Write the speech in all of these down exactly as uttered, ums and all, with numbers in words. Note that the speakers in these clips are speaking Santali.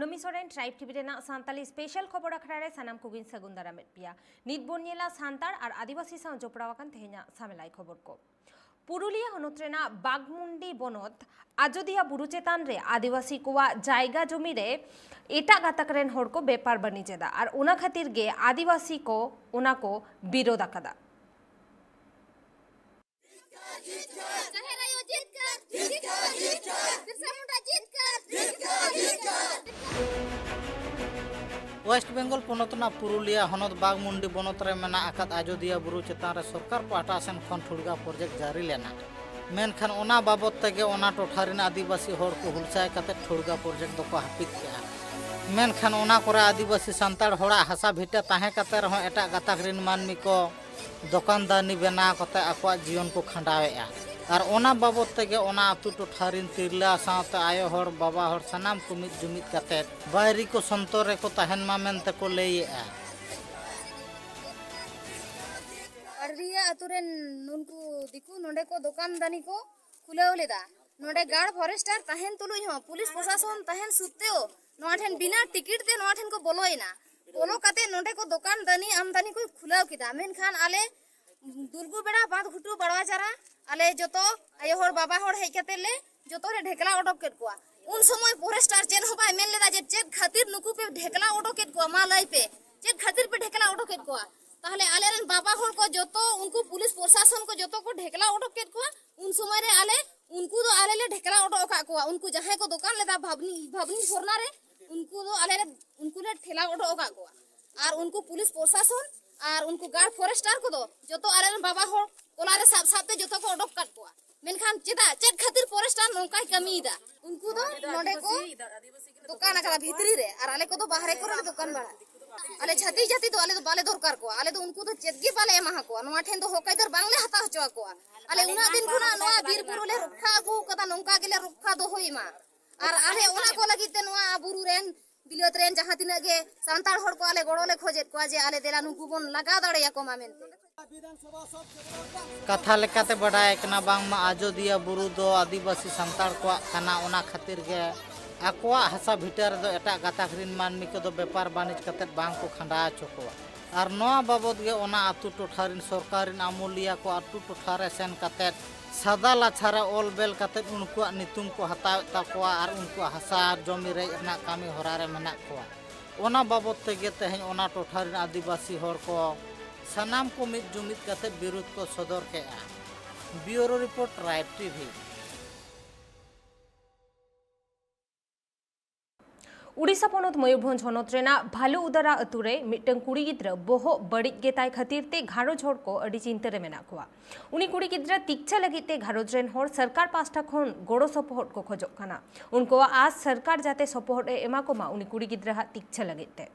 ᱱᱚᱢᱤ ᱥᱚᱨᱮᱱ, ᱴᱨᱟᱭᱤᱵᱽ ᱴᱤᱵᱷᱤ ᱨᱮᱱᱟᱜ ᱥᱟᱱᱛᱟᱞᱤ ᱥᱯᱮᱥᱟᱞ ᱠᱷᱚᱵᱚᱨ ᱟᱠᱷᱲᱟ ᱨᱮ ᱥᱟᱱᱟᱢ ᱠᱚᱜᱮᱧ ᱥᱟᱹᱜᱩᱱ ᱫᱟᱨᱟᱢᱮᱫ ᱯᱮᱭᱟ᱾ ᱱᱤᱛ ᱵᱚᱱ ᱧᱮᱞᱟ ᱥᱟᱱᱛᱟᱲ ᱟᱨ ᱟᱹᱫᱤᱵᱟᱹᱥᱤ ᱥᱟᱶ ᱡᱚᱯᱲᱟᱣ ᱟᱠᱟᱱ ᱛᱮᱦᱮᱧᱟᱜ ᱥᱟᱢᱮᱞᱟᱭ ᱠᱷᱚᱵᱚᱨ ᱠᱚ᱾ ᱯᱩᱨᱩᱞᱤᱭᱟᱹ ᱦᱚᱱᱚᱛ ᱨᱮᱱᱟᱜ ᱵᱟᱜᱽᱢᱩᱱᱰᱤ ᱵᱚᱱᱚᱛ ᱟᱡᱚᱫᱤᱭᱟᱹ ᱵᱩᱨᱩ ᱪᱮᱛᱟᱱ ᱨᱮ ᱟᱹᱫᱤᱵᱟᱹᱥᱤ ᱠᱚᱣᱟᱜ ᱡᱟᱭᱜᱟ ᱡᱚᱢᱤ ᱨᱮ ᱮᱴᱟᱜ ᱜᱟᱛᱟᱠ ᱨᱮᱱ ᱦᱚᱲ ᱠᱚ ᱵᱮᱯᱟᱨ ᱵᱟᱹᱱᱤᱡᱽ ᱮᱫᱟ, ᱟᱨ ᱚᱱᱟ ᱠᱷᱟᱹᱛᱤᱨ ᱜᱮ ᱟᱹᱫᱤᱵᱟᱹᱥᱤ ᱠᱚ ᱚᱱᱟ ᱠᱚ ᱵᱤᱨᱳᱫ ᱟᱠᱟᱫᱟ᱾ ᱡᱟᱦᱮᱨ ᱟᱭᱳ ᱡᱤᱛᱠᱟᱹᱨ! ᱡᱤᱛᱠᱟᱹᱨ! ᱡᱤᱛᱠᱟᱹᱨ! ᱵᱤᱨᱥᱟ ᱢᱩᱱᱰᱟ ᱡᱤᱛᱠᱟᱹᱨ! ᱡᱤᱛᱠᱟᱹᱨ! ᱡᱤᱛᱠᱟᱹᱨ! ᱳᱭᱮᱥᱴ ᱵᱮᱝᱜᱚᱞ ᱯᱚᱱᱚᱛ ᱨᱮᱱᱟᱜ ᱯᱩᱨᱩᱞᱤᱭᱟ ᱦᱚᱱᱚᱛ ᱵᱟᱜᱽᱢᱩᱱᱰᱤ ᱵᱚᱱᱚᱛ ᱨᱮ ᱢᱮᱱᱟᱜ ᱟᱠᱟᱫ ᱟᱡᱚᱫᱤᱭᱟᱹ ᱵᱩᱨᱩ ᱪᱮᱛᱟᱱ ᱨᱮ ᱥᱚᱨᱠᱟᱨ ᱯᱟᱦᱴᱟ ᱥᱮᱱ ᱠᱷᱚᱱ ᱴᱷᱩᱲᱜᱟ ᱯᱨᱚᱡᱮᱠᱴ ᱡᱟᱹᱨᱤ ᱞᱮᱱᱟ᱾ ᱢᱮᱱᱠᱷᱟᱱ ᱚᱱᱟ ᱵᱟᱵᱚᱛ ᱛᱮᱜᱮ ᱚᱱᱟ ᱴᱚᱴᱷᱟ ᱨᱮᱱ ᱟᱹᱫᱤᱵᱟᱹᱥᱤ ᱦᱚᱲ ᱠᱚ ᱦᱩᱞᱥᱟᱭ ᱠᱟᱛᱮ ᱴᱷᱩᱲᱜᱟ ᱯᱨᱚᱡᱮᱠᱴ ᱫᱚᱠᱚ ᱦᱟᱹᱯᱤᱫ ᱠᱮᱜᱼᱟ᱾ ᱢᱮᱱᱠᱷᱟᱱ ᱚᱱᱟ ᱠᱚᱨᱮ ᱟᱹᱫᱤᱵᱟᱹᱥᱤ ᱥᱟᱱᱛᱟᱲ ᱦᱚᱲᱟᱜ ᱦᱟᱥᱟ ᱵᱷᱤᱴᱟᱹ ᱛᱟᱦᱮᱸ ᱠᱟᱛᱮ ᱨᱮᱦᱚᱸ ᱮᱴᱟᱜ ᱜᱟᱛᱟᱠ ᱨᱮᱱ ᱢᱟᱹᱱᱢᱤ ᱠᱚ ᱫᱚᱠᱟᱱ ᱫᱟᱹᱱᱤ ᱵᱮᱱᱟᱣ ᱠᱟᱛᱮ ᱟᱠᱚᱣᱟᱜ ᱡᱤᱭᱚᱱ ᱠᱚ ᱠᱷᱟᱸᱰᱟᱣᱮᱫᱼᱟ᱾ ᱟᱨ ᱚᱱᱟ ᱵᱟᱵᱚᱛ ᱛᱮᱜᱮ ᱚᱱᱟ ᱟᱹᱛᱩ ᱴᱚᱴᱷᱟ ᱨᱮᱱ ᱛᱤᱨᱞᱟᱹ ᱥᱟᱶᱛᱮ ᱟᱭᱳ ᱦᱚᱲ, ᱵᱟᱵᱟ ᱦᱚᱲ ᱥᱟᱱᱟᱢ ᱠᱚ ᱢᱤᱫ ᱡᱩᱢᱤᱫ ᱠᱟᱛᱮ ᱵᱟᱭᱨᱤ ᱠᱚ ᱥᱚᱱᱛᱚᱨ ᱨᱮᱠᱚ ᱛᱟᱦᱮᱱ ᱢᱟ ᱢᱮᱱᱛᱮ ᱠᱚ ᱞᱟᱹᱭᱮᱫᱼᱟ᱾ ᱟᱨᱤᱭᱟ ᱟᱛᱳ ᱨᱮᱱ ᱱᱩᱱᱠᱩ ᱫᱤᱠᱩ ᱱᱚᱰᱮ ᱠᱚ ᱫᱚᱠᱟᱱ ᱫᱟᱹᱱᱤ ᱠᱚ ᱠᱷᱩᱞᱟᱹᱣ ᱞᱮᱫᱟ᱾ ᱱᱚᱰᱮ ᱜᱟᱲ ᱯᱷᱚᱨᱮᱥᱴᱟᱨ ᱛᱟᱦᱮᱱ ᱛᱩᱞᱩᱡ ᱦᱚᱸ, ᱯᱩᱞᱤᱥ ᱯᱨᱚᱥᱟᱥᱚᱱ ᱛᱟᱦᱮᱱ ᱥᱩᱛᱛᱮᱣ ᱱᱚᱣᱟ ᱴᱷᱮᱱ ᱵᱤᱱᱟᱹ ᱴᱤᱠᱤᱴ ᱛᱮ ᱱᱚᱣᱟ ᱴᱷᱮᱱ ᱠᱚ ᱵᱚᱞᱚᱭᱮᱱᱟ᱾ ᱵᱚᱞᱚ ᱠᱟᱛᱮ ᱱᱚᱰᱮ ᱠᱚ ᱫᱚᱠᱟᱱ ᱫᱟᱹᱱᱤ ᱟᱢᱫᱟᱱᱤ ᱠᱚ ᱠᱷᱩᱞᱟᱹᱣ ᱠᱮᱫᱟ᱾ ᱢᱮᱱᱠᱷᱟᱱ ᱟᱞᱮ ᱫᱩᱨᱜᱩ ᱵᱮᱲᱟ, ᱵᱟᱸᱫᱷ ᱜᱷᱩᱴᱩ, ᱵᱟᱲᱣᱟ ᱡᱟᱨᱟ, ᱟᱞᱮ ᱡᱚᱛᱚ ᱟᱭᱳ ᱦᱚᱲ, ᱵᱟᱵᱟ ᱦᱚᱲ ᱦᱮᱡ ᱠᱟᱛᱮ ᱞᱮ ᱡᱚᱛᱚ ᱞᱮ ᱰᱷᱮᱠᱞᱟ ᱚᱰᱚᱠ ᱠᱮᱫ ᱠᱚᱣᱟ᱾ ᱩᱱ ᱥᱚᱢᱚᱭ ᱯᱷᱚᱨᱮᱥᱴᱟᱨ ᱪᱮᱫ ᱦᱚᱸ ᱵᱟᱭ ᱢᱮᱱ ᱞᱮᱫᱟ ᱡᱮ ᱪᱮᱫ ᱠᱷᱟᱹᱛᱤᱨ ᱱᱩᱠᱩ ᱯᱮ ᱰᱷᱮᱠᱞᱟ ᱚᱰᱚᱠ ᱠᱮᱫ ᱠᱚᱣᱟ, ᱢᱟ ᱞᱟᱹᱭ ᱯᱮ, ᱪᱮᱫ ᱠᱷᱟᱹᱛᱤᱨ ᱯᱮ ᱰᱷᱮᱠᱞᱟ ᱚᱰᱚᱠ ᱠᱮᱫ ᱠᱚᱣᱟ? ᱛᱟᱦᱞᱮ ᱟᱞᱮᱨᱮᱱ ᱵᱟᱵᱟ ᱦᱚᱲ ᱠᱚ ᱡᱚᱛᱚ, ᱩᱱᱠᱩ ᱯᱩᱞᱤᱥ ᱯᱨᱚᱥᱟᱥᱚᱱ ᱠᱚ ᱡᱚᱛᱚ ᱠᱚ ᱰᱷᱮᱠᱞᱟ ᱚᱰᱚᱠ ᱠᱮᱫ ᱠᱚᱣᱟ᱾ ᱩᱱ ᱥᱚᱢᱚᱭ ᱨᱮ ᱟᱞᱮ, ᱩᱱᱠᱩ ᱫᱚ ᱟᱞᱮ ᱞᱮ ᱰᱷᱮᱠᱞᱟ ᱚᱰᱚᱠ ᱟᱠᱟᱫ ᱠᱚᱣᱟ᱾ ᱩᱱᱠᱩ ᱡᱟᱦᱟᱸᱭ ᱠᱚ ᱫᱚᱠᱟᱱ ᱞᱮᱫᱟ ᱵᱷᱟᱵᱽᱱᱤ, ᱵᱷᱟᱵᱽᱱᱤ ᱡᱷᱚᱨᱱᱟ ᱨᱮ, ᱩᱱᱠᱩ ᱫᱚ ᱟᱞᱮ ᱞᱮ, ᱩᱱᱠᱩ ᱞᱮ ᱴᱷᱮᱞᱟᱣ ᱚᱰᱚᱠ ᱟᱠᱟᱫ ᱠᱚᱣᱟ᱾ ᱟᱨ ᱩᱱᱠᱩ ᱯᱩᱞᱤᱥ ᱯᱨᱚᱥᱟᱥᱚᱱ ᱟᱨ ᱩᱱᱠᱩ ᱜᱟᱲ ᱯᱷᱚᱨᱮᱥᱴᱟᱨ ᱠᱚᱫᱚ ᱡᱚᱛᱚ ᱟᱞᱮᱨᱮᱱ ᱵᱟᱵᱟ ᱦᱚᱲ ᱠᱚᱞᱟ ᱨᱮ ᱥᱟᱵ ᱥᱟᱵ ᱛᱮ ᱡᱚᱛᱚ ᱠᱚ ᱚᱰᱚᱠ ᱠᱟᱫ ᱠᱚᱣᱟ᱾ ᱢᱮᱱᱠᱷᱟᱱ ᱪᱮᱫᱟᱜ, ᱪᱮᱫ ᱠᱷᱟᱹᱛᱤᱨ ᱯᱷᱚᱨᱮᱥᱴᱟᱨ ᱱᱚᱝᱠᱟᱭ ᱠᱟᱹᱢᱤᱭᱮᱫᱟ? ᱩᱱᱠᱩ ᱫᱚ ᱱᱚᱰᱮ ᱠᱚ ᱫᱚᱠᱟᱱ ᱟᱠᱟᱫᱟ ᱵᱷᱤᱛᱨᱤ ᱨᱮ, ᱟᱨ ᱟᱞᱮ ᱠᱚᱫᱚ ᱵᱟᱦᱨᱮ ᱠᱚᱨᱮ ᱞᱮ ᱫᱚᱠᱟᱱ ᱵᱟᱲᱟᱭᱟ᱾ ᱟᱞᱮ ᱪᱷᱟᱹᱛᱤᱠ ᱡᱟᱹᱛᱤ ᱫᱚ ᱟᱞᱮ ᱫᱚ ᱵᱟᱞᱮ ᱫᱚᱨᱠᱟᱨ ᱠᱚᱣᱟ, ᱟᱞᱮ ᱫᱚ ᱩᱱᱠᱩ ᱫᱚ ᱪᱮᱫ ᱜᱮ ᱵᱟᱞᱮ ᱮᱢᱟ ᱠᱚᱣᱟ, ᱱᱚᱣᱟ ᱴᱷᱮᱱ ᱫᱚ ᱦᱚᱠ ᱟᱹᱭᱫᱟᱹᱨ ᱵᱟᱝᱞᱮ ᱦᱟᱛᱟᱣ ᱦᱚᱪᱚ ᱟᱠᱚᱣᱟ᱾ ᱟᱞᱮ ᱩᱱᱟᱹᱜ ᱫᱤᱱ ᱠᱷᱚᱱᱟᱜ ᱱᱚᱣᱟ ᱵᱤᱨ ᱵᱩᱨᱩ ᱞᱮ ᱨᱚᱠᱠᱷᱟ ᱟᱹᱜᱩ ᱟᱠᱟᱫᱟ, ᱱᱚᱝᱠᱟ ᱜᱮᱞᱮ ᱨᱚᱠᱠᱷᱟ ᱫᱚᱦᱚᱭ ᱢᱟ᱾ ᱟᱨ ᱟᱞᱮ ᱚᱱᱟ ᱠᱚ ᱞᱟᱹᱜᱤᱫ ᱛᱮ ᱱᱚᱣᱟ ᱵᱩᱨᱩ ᱨᱮᱱ, ᱵᱤᱞᱟᱹᱛ ᱨᱮᱱ ᱡᱟᱦᱟᱸ ᱛᱤᱱᱟᱹᱜ ᱜᱮ ᱥᱟᱱᱛᱟᱲ ᱦᱚᱲ ᱠᱚ ᱟᱞᱮ ᱜᱚᱲᱚ ᱞᱮ ᱠᱷᱚᱡᱮᱫ ᱠᱚᱣᱟ ᱡᱮ ᱟᱞᱮ ᱫᱮᱞᱟ ᱱᱩᱠᱩ ᱵᱚᱱ ᱞᱟᱜᱟ ᱫᱟᱲᱮᱭᱟᱠᱚ ᱢᱟ ᱢᱮᱱᱛᱮ᱾ ᱠᱟᱛᱷᱟ ᱞᱮᱠᱟᱛᱮ ᱵᱟᱰᱟᱭ ᱠᱟᱱᱟ ᱵᱟᱝᱢᱟ ᱟᱡᱚᱫᱤᱭᱟᱹ ᱵᱩᱨᱩ ᱫᱚ ᱟᱹᱫᱤᱵᱟᱹᱥᱤ ᱥᱟᱱᱛᱟᱲ ᱠᱚᱣᱟᱜ ᱠᱟᱱᱟ, ᱚᱱᱟ ᱠᱷᱟᱹᱛᱤᱨ ᱜᱮ ᱟᱠᱚᱣᱟᱜ ᱦᱟᱥᱟ ᱵᱷᱤᱴᱟᱹ ᱨᱮᱫᱚ ᱮᱴᱟᱜ ᱜᱟᱛᱟᱠ ᱨᱤᱱ ᱢᱟᱹᱱᱢᱤ ᱠᱚᱫᱚ ᱵᱮᱯᱟᱨ ᱵᱟᱹᱱᱤᱡᱽ ᱠᱟᱛᱮᱫ ᱵᱟᱝ ᱠᱚ ᱠᱷᱟᱸᱰᱟᱣ ᱦᱚᱪᱚ ᱠᱚᱣᱟ᱾ ᱟᱨ ᱱᱚᱣᱟ ᱵᱟᱵᱚᱫ ᱜᱮ ᱚᱱᱟ ᱟᱹᱛᱩ ᱴᱚᱴᱷᱟ ᱨᱤᱱ ᱥᱚᱨᱠᱟᱨ ᱨᱤᱱ ᱟᱹᱢᱩᱞᱤᱭᱟᱹ ᱠᱚ ᱟᱹᱛᱩ ᱴᱚᱴᱷᱟ ᱨᱮ ᱥᱮᱱ ᱠᱟᱛᱮᱫ ᱥᱟᱫᱟ ᱞᱟᱪᱷᱟ ᱨᱮ ᱚᱞ ᱵᱮᱞ ᱠᱟᱛᱮᱫ ᱩᱱᱠᱩᱣᱟᱜ ᱧᱩᱛᱩᱢ ᱠᱚ ᱦᱟᱛᱟᱣᱮᱫ ᱛᱟᱠᱚᱣᱟ ᱟᱨ ᱩᱱᱠᱩᱣᱟᱜ ᱦᱟᱥᱟ ᱟᱨ ᱡᱚᱢᱤ ᱨᱮᱡ ᱨᱮᱱᱟᱜ ᱠᱟᱹᱢᱤ ᱦᱚᱨᱟ ᱨᱮ ᱢᱮᱱᱟᱜ ᱠᱚᱣᱟ᱾ ᱚᱱᱟ ᱵᱟᱵᱚᱫ ᱛᱮᱜᱮ ᱛᱮᱦᱮᱧ ᱚᱱᱟ ᱴᱚᱴᱷᱟ ᱨᱤᱱ ᱟᱹᱫᱤᱵᱟᱹᱥᱤ ᱦᱚᱲ ᱠᱚ ᱥᱟᱱᱟᱢ ᱠᱚ ᱢᱤᱫ ᱡᱩᱢᱤᱫ ᱠᱟᱛᱮᱫ ᱵᱤᱨᱩᱫᱷ ᱠᱚ ᱥᱚᱫᱚᱨ ᱠᱮᱫᱼᱟ᱾ ᱵᱤᱭᱩᱨᱳ ᱨᱤᱯᱳᱨᱴ, ᱴᱨᱟᱭᱤᱵᱽ ᱴᱤᱵᱷᱤ᱾ ᱩᱰᱤᱥᱟ ᱯᱚᱱᱚᱛ ᱢᱚᱭᱩᱨᱵᱷᱚᱸᱡᱽ ᱦᱚᱱᱚᱛ ᱨᱮᱱᱟᱜ ᱵᱷᱟᱞᱩ ᱩᱫᱟᱨᱟ ᱟᱹᱛᱩ ᱨᱮ ᱢᱤᱫᱴᱟᱝ ᱠᱩᱲᱤ ᱜᱤᱫᱽᱨᱟᱹ ᱵᱚᱦᱚᱜ ᱵᱟᱹᱲᱤᱡ ᱜᱮᱛᱟᱭ ᱠᱷᱟᱹᱛᱤᱨ ᱛᱮ ᱜᱷᱟᱨᱚᱸᱡᱽ ᱦᱚᱲ ᱠᱚ ᱟᱹᱰᱤ ᱪᱤᱱᱛᱟᱹ ᱨᱮ ᱢᱮᱱᱟᱜ ᱠᱚᱣᱟ᱾ ᱩᱱᱤ ᱠᱩᱲᱤ ᱜᱤᱫᱽᱨᱟᱹ ᱛᱤᱠᱪᱷᱟᱹ ᱞᱟᱹᱜᱤᱫ ᱛᱮ ᱜᱷᱟᱨᱚᱸᱡᱽ ᱨᱮᱱ ᱦᱚᱲ ᱥᱚᱨᱠᱟᱨ ᱯᱟᱥᱴᱟ ᱠᱷᱚᱱ ᱜᱚᱲᱚ ᱥᱚᱯᱚᱦᱚᱫ ᱠᱚ ᱠᱷᱚᱡᱚᱜ ᱠᱟᱱᱟ᱾ ᱩᱱᱠᱩᱣᱟᱜ ᱟᱸᱥ ᱥᱚᱨᱠᱟᱨ ᱡᱟᱛᱮ ᱥᱚᱯᱚᱦᱚᱫ ᱮ ᱮᱢᱟ ᱠᱚᱢᱟ ᱩᱱᱤ ᱠᱩᱲᱤ ᱜᱤᱫᱽᱨᱟᱹ ᱦᱟᱜ ᱛᱤᱠᱪᱷᱟᱹ ᱞᱟᱹᱜᱤᱫ ᱛᱮ᱾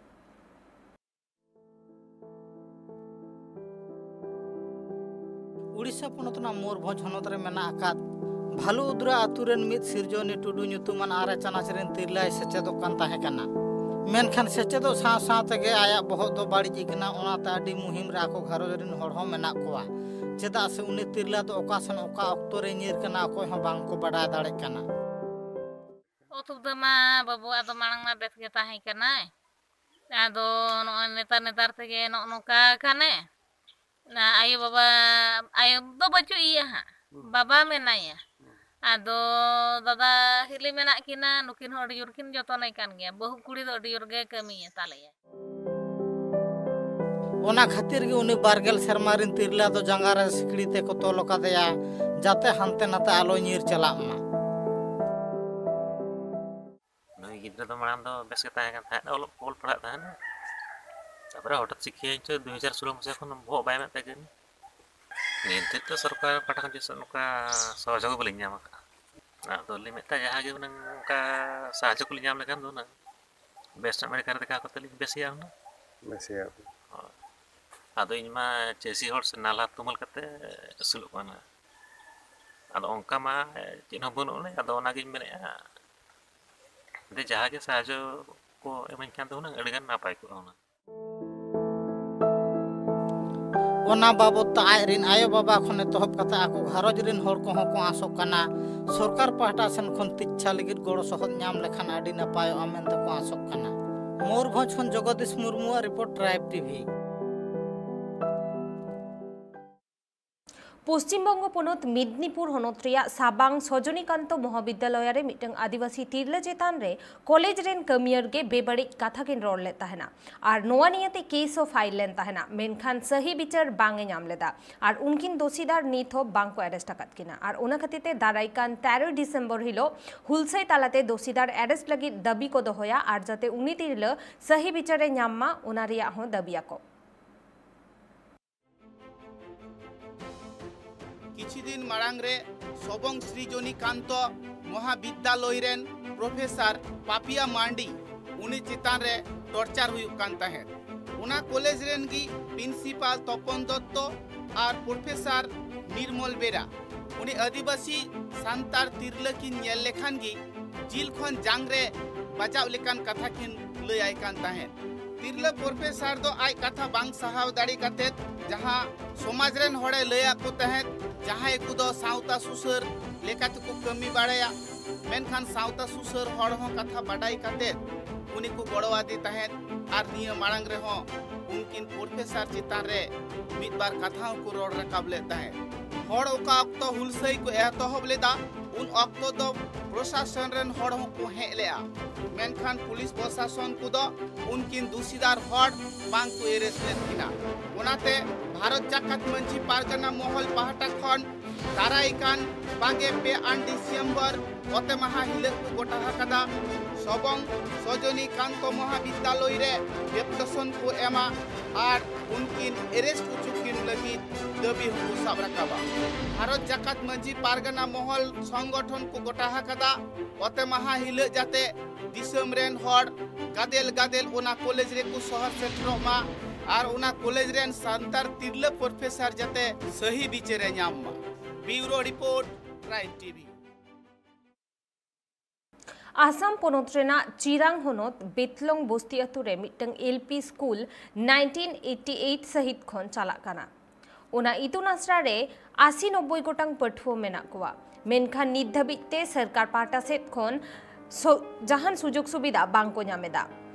ᱩᱲᱤᱥᱥᱟ ᱯᱚᱱᱚᱛ ᱨᱮᱱᱟᱜ ᱢᱚᱭᱩᱨᱵᱷᱚᱸᱡᱽ ᱦᱚᱱᱚᱛ ᱨᱮ ᱢᱮᱱᱟᱜ ᱟᱠᱟᱫ ᱵᱷᱟᱞᱩ ᱩᱫᱽᱨᱟ ᱟᱹᱛᱩ ᱨᱮᱱ ᱢᱤᱫ ᱥᱤᱨᱡᱚᱱᱤ ᱴᱩᱰᱩ ᱧᱩᱛᱩᱢᱟᱱ ᱟᱨᱮ ᱪᱟᱱᱟᱪ ᱨᱮᱱ ᱛᱤᱨᱞᱟᱹᱭ ᱥᱮᱪᱮᱫᱚᱜ ᱠᱟᱱ ᱛᱟᱦᱮᱸ ᱠᱟᱱᱟ᱾ ᱢᱮᱱᱠᱷᱟᱱ ᱥᱮᱪᱮᱫᱚᱜ ᱥᱟᱶ ᱥᱟᱶ ᱛᱮᱜᱮ ᱟᱭᱟᱜ ᱵᱚᱦᱚᱜ ᱫᱚ ᱵᱟᱹᱲᱤᱡ ᱟᱠᱟᱱᱟ᱾ ᱚᱱᱟᱛᱮ ᱟᱹᱰᱤ ᱢᱩᱦᱤᱢ ᱨᱮ ᱟᱠᱚ ᱜᱷᱟᱨᱚᱸᱡᱽ ᱨᱮᱱ ᱦᱚᱲ ᱦᱚᱸ ᱢᱮᱱᱟᱜ ᱠᱚᱣᱟ᱾ ᱪᱮᱫᱟᱜ ᱥᱮ ᱩᱱᱤ ᱛᱤᱨᱞᱟᱹ ᱫᱚ ᱚᱠᱟ ᱥᱮᱱ ᱚᱠᱟ ᱚᱠᱛᱚ ᱨᱮ ᱧᱤᱨ ᱠᱟᱱᱟ, ᱚᱠᱚᱭ ᱦᱚᱸ ᱵᱟᱝ ᱠᱚ ᱵᱟᱰᱟᱭ ᱫᱟᱲᱮᱭᱟᱜ ᱠᱟᱱᱟ᱾ ᱚᱛᱩᱯᱫᱟᱹ ᱢᱟ ᱵᱟᱹᱵᱩ ᱟᱫᱚ ᱢᱟᱲᱟᱝ ᱢᱟ ᱵᱮᱥ ᱜᱮ ᱛᱟᱦᱮᱸ ᱠᱟᱱᱟᱭ᱾ ᱟᱫᱚ ᱱᱚᱜᱼᱚᱭ ᱱᱮᱛᱟᱨ ᱱᱮᱛᱟᱨ ᱛᱮᱜᱮ ᱱᱚᱜᱼᱚ ᱱᱚᱝᱠᱟ ᱠᱟᱱᱮ᱾ ᱟᱭᱳ ᱵᱟᱵᱟ, ᱟᱭᱳ ᱫᱚ ᱵᱟᱹᱪᱩᱜ ᱤᱭᱟᱹ ᱦᱟᱸᱜ, ᱵᱟᱵᱟ ᱢᱮᱱᱟᱭᱟ᱾ ᱟᱫᱚ ᱫᱟᱫᱟ ᱦᱤᱞᱤ ᱢᱮᱱᱟᱜ ᱠᱤᱱᱟ, ᱱᱩᱠᱤᱱ ᱦᱚᱸ ᱟᱹᱰᱤ ᱡᱳᱨ ᱠᱤᱱ ᱡᱚᱛᱚᱱᱮ ᱠᱟᱱ ᱜᱮᱭᱟ᱾ ᱵᱟᱹᱦᱩ ᱠᱩᱲᱤ ᱫᱚ ᱟᱹᱰᱤ ᱡᱳᱨ ᱜᱮ ᱠᱟᱹᱢᱤᱭᱮ ᱛᱟᱞᱮᱭᱟ᱾ ᱚᱱᱟ ᱠᱷᱟᱹᱛᱤᱨ ᱜᱮ ᱩᱱᱤ ᱵᱟᱨ ᱜᱮᱞ ᱥᱮᱨᱢᱟ ᱨᱤᱱ ᱛᱤᱨᱞᱟᱹ ᱫᱚ ᱡᱟᱸᱜᱟ ᱨᱮ ᱥᱤᱠᱲᱤ ᱛᱮᱠᱚ ᱛᱚᱞ ᱟᱠᱟᱫᱮᱭᱟ, ᱡᱟᱛᱮ ᱦᱟᱱᱛᱮ ᱱᱟᱛᱮ ᱟᱞᱚᱭ ᱧᱤᱨ ᱪᱟᱞᱟᱜ ᱢᱟ᱾ ᱱᱩᱭ ᱜᱤᱫᱽᱨᱟᱹ ᱫᱚ ᱢᱟᱲᱟᱝ ᱫᱚ ᱵᱮᱥ ᱜᱮ ᱛᱟᱦᱮᱸ ᱠᱟᱱ ᱛᱟᱦᱮᱸᱫ, ᱚᱞᱚᱜ ᱚᱞ ᱯᱟᱲᱦᱟᱜ ᱛᱟᱦᱮᱸᱫ᱾ ᱛᱟᱨᱯᱚᱨᱮ ᱦᱚᱴᱟᱛ ᱪᱤᱠᱟᱹᱭᱮᱱ ᱪᱚ ᱫᱩ ᱦᱟᱡᱟᱨ ᱥᱳᱞᱳ ᱢᱟᱥ ᱠᱷᱚᱱ ᱵᱚᱦᱚᱜ ᱵᱟᱭ ᱮᱢᱮᱫ ᱛᱟᱭ ᱠᱟᱱᱟ᱾ ᱱᱤᱛ ᱫᱷᱟᱹᱵᱤᱡ ᱛᱮ ᱥᱚᱨᱠᱟᱨ ᱯᱟᱦᱴᱟ ᱠᱷᱚᱱ ᱪᱮᱫ ᱱᱚᱝᱠᱟ ᱥᱚᱦᱚᱡᱳᱜᱤ ᱵᱟᱹᱞᱤᱧ ᱧᱟᱢ ᱟᱠᱟᱫᱼᱟ᱾ ᱟᱫᱚ ᱞᱤᱧ ᱢᱮᱱᱮᱫ ᱛᱟᱦᱮᱸᱫ ᱡᱟᱦᱟᱸ ᱜᱮ ᱦᱩᱱᱟᱹᱝ ᱚᱱᱠᱟ ᱥᱟᱦᱟᱡᱽᱡᱚ ᱠᱚᱞᱤᱧ ᱧᱟᱢ ᱞᱮᱠᱷᱟᱱ ᱫᱚ ᱦᱩᱱᱟᱹᱝ ᱵᱮᱥ ᱧᱚᱜ ᱢᱮᱰᱤᱠᱮᱞ ᱨᱮ ᱫᱮᱠᱷᱟᱣ ᱠᱟᱛᱮ ᱞᱤᱧ ᱵᱮᱥᱮᱭᱟ ᱦᱩᱱᱟᱹᱝ᱾ ᱵᱮᱥᱮᱭᱟ ᱯᱮ᱾ ᱦᱳᱭ᱾ ᱟᱫᱚ ᱤᱧ ᱢᱟ ᱪᱟᱹᱥᱤ ᱦᱚᱲ ᱥᱮ ᱱᱟᱞᱦᱟ ᱛᱩᱢᱟᱹᱞ ᱠᱟᱛᱮ ᱟᱹᱥᱩᱞᱚᱜ ᱠᱟᱱᱟ᱾ ᱟᱫᱚ ᱚᱱᱠᱟ ᱢᱟ ᱪᱮᱫ ᱦᱚᱸ ᱵᱟᱹᱱᱩᱜ ᱟᱹᱱᱤᱡ᱾ ᱟᱫᱚ ᱚᱱᱟᱜᱤᱧ ᱢᱮᱱᱮᱫᱼᱟ, ᱡᱮ ᱡᱟᱦᱟᱸ ᱜᱮ ᱥᱟᱦᱟᱡᱽᱡᱚ ᱠᱚ ᱮᱢᱟᱹᱧ ᱠᱷᱟᱱ ᱫᱚ ᱦᱩᱱᱟᱹᱝ ᱟᱹᱰᱤ ᱜᱟᱱ ᱱᱟᱯᱟᱭ ᱠᱚᱜᱼᱟ ᱦᱩᱱᱟᱹᱝ᱾ ᱚᱱᱟ ᱵᱟᱵᱚᱫ ᱛᱮ ᱟᱡ ᱨᱮᱱ ᱟᱭᱳ ᱵᱟᱵᱟ ᱠᱷᱚᱱ ᱮᱛᱚᱦᱚᱵ ᱠᱟᱛᱮ ᱟᱠᱚ ᱜᱷᱟᱨᱚᱸᱡᱽ ᱨᱮᱱ ᱦᱚᱲ ᱠᱚᱦᱚᱸ ᱠᱚ ᱟᱸᱥᱚᱜ ᱠᱟᱱᱟ, ᱥᱚᱨᱠᱟᱨ ᱯᱟᱦᱴᱟ ᱥᱮᱱ ᱠᱷᱚᱱ ᱛᱤᱪᱪᱷᱟ ᱞᱟᱹᱜᱤᱫ ᱜᱚᱲᱚ ᱥᱚᱦᱚᱫ ᱧᱟᱢ ᱞᱮᱠᱷᱟᱱ ᱟᱹᱰᱤ ᱱᱟᱯᱟᱭᱚᱜᱼᱟ ᱢᱮᱱᱛᱮ ᱠᱚ ᱟᱸᱥᱚᱜ ᱠᱟᱱᱟ᱾ ᱢᱚᱭᱩᱨᱵᱷᱚᱸᱡᱽ ᱠᱷᱚᱱ ᱡᱚᱜᱚᱫᱤᱥ ᱢᱩᱨᱢᱩᱣᱟᱜ report, tribe TV. Paschim Banga ᱯᱚᱱᱚᱛ ᱢᱮᱫᱽᱱᱤᱯᱩᱨ ᱦᱚᱱᱚᱛ ᱨᱮᱭᱟᱜ ᱥᱟᱵᱟᱝ ᱥᱚᱡᱚᱱᱤᱠᱟᱱᱛᱚ ᱢᱚᱦᱟᱵᱤᱫᱽᱫᱟᱞᱚᱭ ᱨᱮ ᱢᱤᱫᱴᱟᱝ ᱟᱹᱫᱤᱵᱟᱹᱥᱤ ᱛᱤᱨᱞᱟᱹ ᱪᱮᱛᱟᱱ ᱨᱮ ᱠᱚᱞᱮᱡᱽ ᱨᱮᱱ ᱠᱟᱹᱢᱤᱭᱟᱹᱨ ᱜᱮ ᱵᱮᱵᱟᱹᱲᱤᱡ ᱠᱟᱛᱷᱟ ᱠᱤᱱ ᱨᱚᱲ ᱞᱮᱫ ᱛᱟᱦᱮᱱᱟ ᱟᱨ ᱱᱚᱣᱟ ᱱᱤᱭᱟᱹᱛᱮ ᱠᱮᱥ ᱦᱚᱸ ᱯᱷᱟᱭᱤᱞ ᱞᱮᱱ ᱛᱟᱦᱮᱱᱟ, ᱢᱮᱱᱠᱷᱟᱱ ᱥᱟᱹᱦᱤ ᱵᱤᱪᱟᱹᱨ ᱵᱟᱝ ᱮ ᱧᱟᱢ ᱞᱮᱫᱟ ᱟᱨ ᱩᱱᱠᱤᱱ ᱫᱳᱥᱤᱫᱟᱨ ᱱᱤᱛ ᱦᱚᱸ ᱵᱟᱝ ᱠᱚ ᱟᱨᱮᱥᱴ ᱟᱠᱟᱫ ᱠᱤᱱᱟ ᱟᱨ ᱚᱱᱟ ᱠᱷᱟᱹᱛᱤᱨ ᱛᱮ ᱫᱟᱨᱟᱭ ᱠᱟᱱ ᱛᱮᱨᱚᱭ ᱰᱤᱥᱮᱢᱵᱚᱨ ᱦᱤᱞᱳᱜ ᱦᱩᱞᱥᱟᱹᱭ ᱛᱟᱞᱟᱛᱮ ᱫᱳᱥᱤᱫᱟᱨ ᱟᱨᱮᱥᱴ ᱞᱟᱹᱜᱤᱫ ᱫᱟᱹᱵᱤ ᱠᱚ ᱫᱚᱦᱚᱭᱟ ᱟᱨ ᱡᱟᱛᱮ ᱩᱱᱤ ᱛᱤᱨᱞᱟᱹ ᱥᱟᱹᱦᱤ ᱵᱤᱪᱟᱹᱨ ᱮ ᱧᱟᱢ ᱢᱟ, ᱚᱱᱟ ᱨᱮᱭᱟᱜ ᱦᱚᱸ ᱫᱟᱹᱵᱤᱭᱟᱠᱚ᱾ ᱠᱤᱪᱷᱩ ᱫᱤᱱ ᱢᱟᱲᱟᱝ ᱨᱮ ᱥᱚᱵᱚᱝ ᱥᱨᱤᱡᱚᱱᱤ ᱠᱟᱱᱛᱚ ᱢᱚᱦᱟᱵᱤᱫᱽᱫᱟᱞᱚᱭ ᱨᱮᱱ ᱯᱨᱚᱯᱷᱮᱥᱚᱨ ᱯᱟᱯᱤᱭᱟ ᱢᱟᱱᱰᱤ, ᱩᱱᱤ ᱪᱮᱛᱟᱱ ᱨᱮ ᱴᱚᱨᱪᱟᱨ ᱦᱩᱭᱩᱜ ᱠᱟᱱ ᱛᱟᱦᱮᱸᱫ᱾ ᱚᱱᱟ ᱠᱚᱞᱮᱡᱽ ᱨᱮᱱ ᱜᱮ ᱯᱨᱤᱱᱥᱤᱯᱟᱞ ᱛᱚᱯᱚᱱ ᱫᱚᱛᱛᱚ ᱟᱨ ᱯᱨᱚᱯᱷᱮᱥᱚᱨ ᱱᱤᱨᱢᱚᱞ ᱵᱮᱨᱟ, ᱩᱱᱤ ᱟᱹᱫᱤᱵᱟᱹᱥᱤ ᱥᱟᱱᱛᱟᱲ ᱛᱤᱨᱞᱟᱹ ᱠᱤᱱ ᱧᱮᱞ ᱞᱮᱠᱷᱟᱱ ᱜᱮ ᱡᱤᱞ ᱠᱷᱚᱱ ᱡᱟᱝ ᱨᱮ ᱵᱟᱡᱟᱣ ᱞᱮᱠᱟᱱ ᱠᱟᱛᱷᱟ ᱠᱤᱱ ᱞᱟᱹᱭ ᱟᱭ ᱠᱟᱱ ᱛᱟᱦᱮᱸᱫ᱾ ᱛᱤᱨᱞᱟᱹ ᱯᱨᱚᱯᱷᱮᱥᱚᱨ ᱫᱚ ᱟᱡ ᱠᱟᱛᱷᱟ ᱵᱟᱝ ᱥᱟᱦᱟᱣ ᱫᱟᱲᱮ ᱠᱟᱛᱮᱫ ᱡᱟᱦᱟᱸ ᱥᱚᱢᱟᱡᱽ ᱨᱮᱱ ᱦᱚᱲᱮ ᱞᱟᱹᱭ ᱟᱠᱚ ᱛᱟᱦᱮᱸᱫ, ᱡᱟᱦᱟᱸᱭ ᱠᱚᱫᱚ ᱥᱟᱶᱛᱟ ᱥᱩᱥᱟᱹᱨ ᱞᱮᱠᱟ ᱛᱮᱠᱚ ᱠᱟᱹᱢᱤ ᱵᱟᱲᱟᱭᱟ, ᱢᱮᱱᱠᱷᱟᱱ ᱥᱟᱶᱛᱟ ᱥᱩᱥᱟᱹᱨ ᱦᱚᱲ ᱦᱚᱸ ᱠᱟᱛᱷᱟ ᱵᱟᱰᱟᱭ ᱠᱟᱛᱮᱫ ᱩᱱᱤ ᱠᱚ ᱜᱚᱲᱚ ᱟᱫᱮ ᱛᱟᱦᱮᱸᱫ᱾ ᱟᱨ ᱱᱤᱭᱟᱹ ᱢᱟᱲᱟᱝ ᱨᱮᱦᱚᱸ ᱩᱱᱠᱤᱱ ᱯᱨᱚᱯᱷᱮᱥᱚᱨ ᱪᱮᱛᱟᱱ ᱨᱮ ᱢᱤᱫ ᱵᱟᱨ ᱠᱟᱛᱷᱟ ᱦᱚᱸᱠᱚ ᱨᱚᱲ ᱨᱟᱠᱟᱵ ᱞᱮᱫ ᱛᱟᱦᱮᱸᱫ᱾ ᱦᱚᱲ ᱚᱠᱟ ᱚᱠᱛᱚ ᱦᱩᱞᱥᱟᱹᱭ ᱠᱚ ᱮᱛᱚᱦᱚᱵ ᱞᱮᱫᱟ, ᱩᱱ ᱚᱠᱛᱚ ᱫᱚ ᱯᱨᱚᱥᱟᱥᱚᱱ ᱨᱮᱱ ᱦᱚᱲ ᱦᱚᱸᱠᱚ ᱦᱮᱡ ᱞᱮᱜᱼᱟ, ᱢᱮᱱᱠᱷᱟᱱ ᱯᱩᱞᱤᱥ ᱯᱨᱚᱥᱟᱥᱚᱱ ᱠᱚᱫᱚ ᱩᱱᱠᱤᱱ ᱫᱩᱥᱤᱫᱟᱨ ᱦᱚᱲ ᱵᱟᱝ ᱠᱚ ᱮᱨᱮᱥᱴ ᱞᱮᱫ ᱠᱤᱱᱟ᱾ ᱚᱱᱟᱛᱮ ᱵᱷᱟᱨᱚᱛ ᱡᱟᱠᱟᱛ ᱢᱟᱹᱡᱷᱤ ᱯᱟᱨᱜᱟᱱᱟ ᱢᱚᱦᱚᱞ ᱯᱟᱦᱴᱟ ᱠᱷᱚᱱ ᱫᱟᱨᱟᱭ ᱠᱟᱱ ᱵᱟᱜᱮ ᱯᱮ ᱟᱱ ᱰᱤᱥᱮᱢᱵᱚᱨ ᱚᱛᱮ ᱢᱟᱦᱟ ᱦᱤᱞᱳᱜ ᱠᱚ ᱜᱚᱴᱟ ᱟᱠᱟᱫᱟ ᱥᱚᱵᱚᱝ ᱥᱚᱡᱚᱱᱤ ᱠᱟᱱᱛᱚ ᱢᱚᱦᱟᱵᱤᱫᱽᱫᱟᱞᱚᱭ ᱨᱮ ᱰᱮᱯᱩᱴᱮᱥᱚᱱ ᱠᱚ ᱮᱢᱟ ᱟᱨ ᱩᱱᱠᱤᱱ ᱮᱨᱮᱥᱴ ᱦᱚᱪᱚ ᱠᱤᱱ ᱞᱟᱹᱜᱤᱫ ᱫᱟᱹᱵᱤ ᱦᱚᱸᱠᱚ ᱥᱟᱵ ᱨᱟᱠᱟᱵᱟ᱾ ᱵᱷᱟᱨᱚᱛ ᱡᱟᱠᱟᱛ ᱢᱟᱹᱡᱷᱤ ᱯᱟᱨᱜᱟᱱᱟ ᱢᱚᱦᱚᱞ ᱥᱚᱝᱜᱚᱴᱷᱚᱱ ᱠᱚ ᱜᱚᱴᱟ ᱟᱠᱟᱫᱟ ᱚᱛᱮ ᱢᱟᱦᱟ ᱦᱤᱞᱳᱜ ᱡᱟᱛᱮ ᱫᱤᱥᱚᱢ ᱨᱮᱱ ᱦᱚᱲ ᱜᱟᱫᱮᱞ ᱜᱟᱫᱮᱞ ᱚᱱᱟ ᱠᱚᱞᱮᱡᱽ ᱨᱮᱠᱚ ᱥᱚᱦᱚᱨ ᱥᱮᱴᱮᱨᱚᱜ ᱢᱟ ᱟᱨ ᱚᱱᱟ ᱠᱚᱞᱮᱡᱽ ᱨᱮᱱ ᱥᱟᱱᱛᱟᱲ ᱛᱤᱨᱞᱟᱹ ᱯᱨᱚᱯᱷᱮᱥᱚᱨ ᱡᱟᱛᱮ ᱥᱟᱹᱦᱤ ᱵᱤᱪᱟᱹᱨᱮ ᱧᱟᱢ ᱢᱟ᱾ ᱵᱤᱭᱩᱨᱳ ᱨᱤᱯᱳᱨᱴ, ᱴᱨᱟᱭᱤᱵᱽ ᱴᱤᱵᱷᱤ᱾ ᱟᱥᱟᱢ ᱯᱚᱱᱚᱛ ᱨᱮᱱᱟᱜ ᱪᱤᱨᱟᱝ ᱦᱚᱱᱚᱛ ᱵᱮᱛᱞᱚᱝ ᱵᱚᱥᱛᱤ ᱟᱹᱛᱩ ᱨᱮ ᱢᱤᱫᱴᱟᱝ L P school nineteen eighty eight ᱥᱟᱹᱦᱤᱛ ᱠᱷᱚᱱ ᱪᱟᱞᱟᱜ ᱠᱟᱱᱟ᱾ ᱚᱱᱟ ᱤᱛᱩᱱ ᱟᱥᱲᱟ ᱨᱮ ᱟᱥᱤ ᱱᱚᱵᱵᱳᱭ ᱜᱚᱴᱟᱝ ᱯᱟᱹᱴᱷᱩᱣᱟᱹ ᱢᱮᱱᱟᱜ ᱠᱚᱣᱟ, ᱢᱮᱱᱠᱷᱟᱱ ᱱᱤᱛ ᱫᱷᱟᱹᱵᱤᱡ ᱛᱮ ᱥᱚᱨᱠᱟᱨ ᱯᱟᱦᱴᱟ ᱥᱮᱫ ᱠᱷᱚᱱ ᱥᱚ-, ᱡᱟᱦᱟᱱ ᱥᱩᱡᱳᱜᱽ ᱥᱩᱵᱤᱫᱷᱟ ᱵᱟᱝ ᱠᱚ ᱧᱟᱢ ᱮᱫᱟ,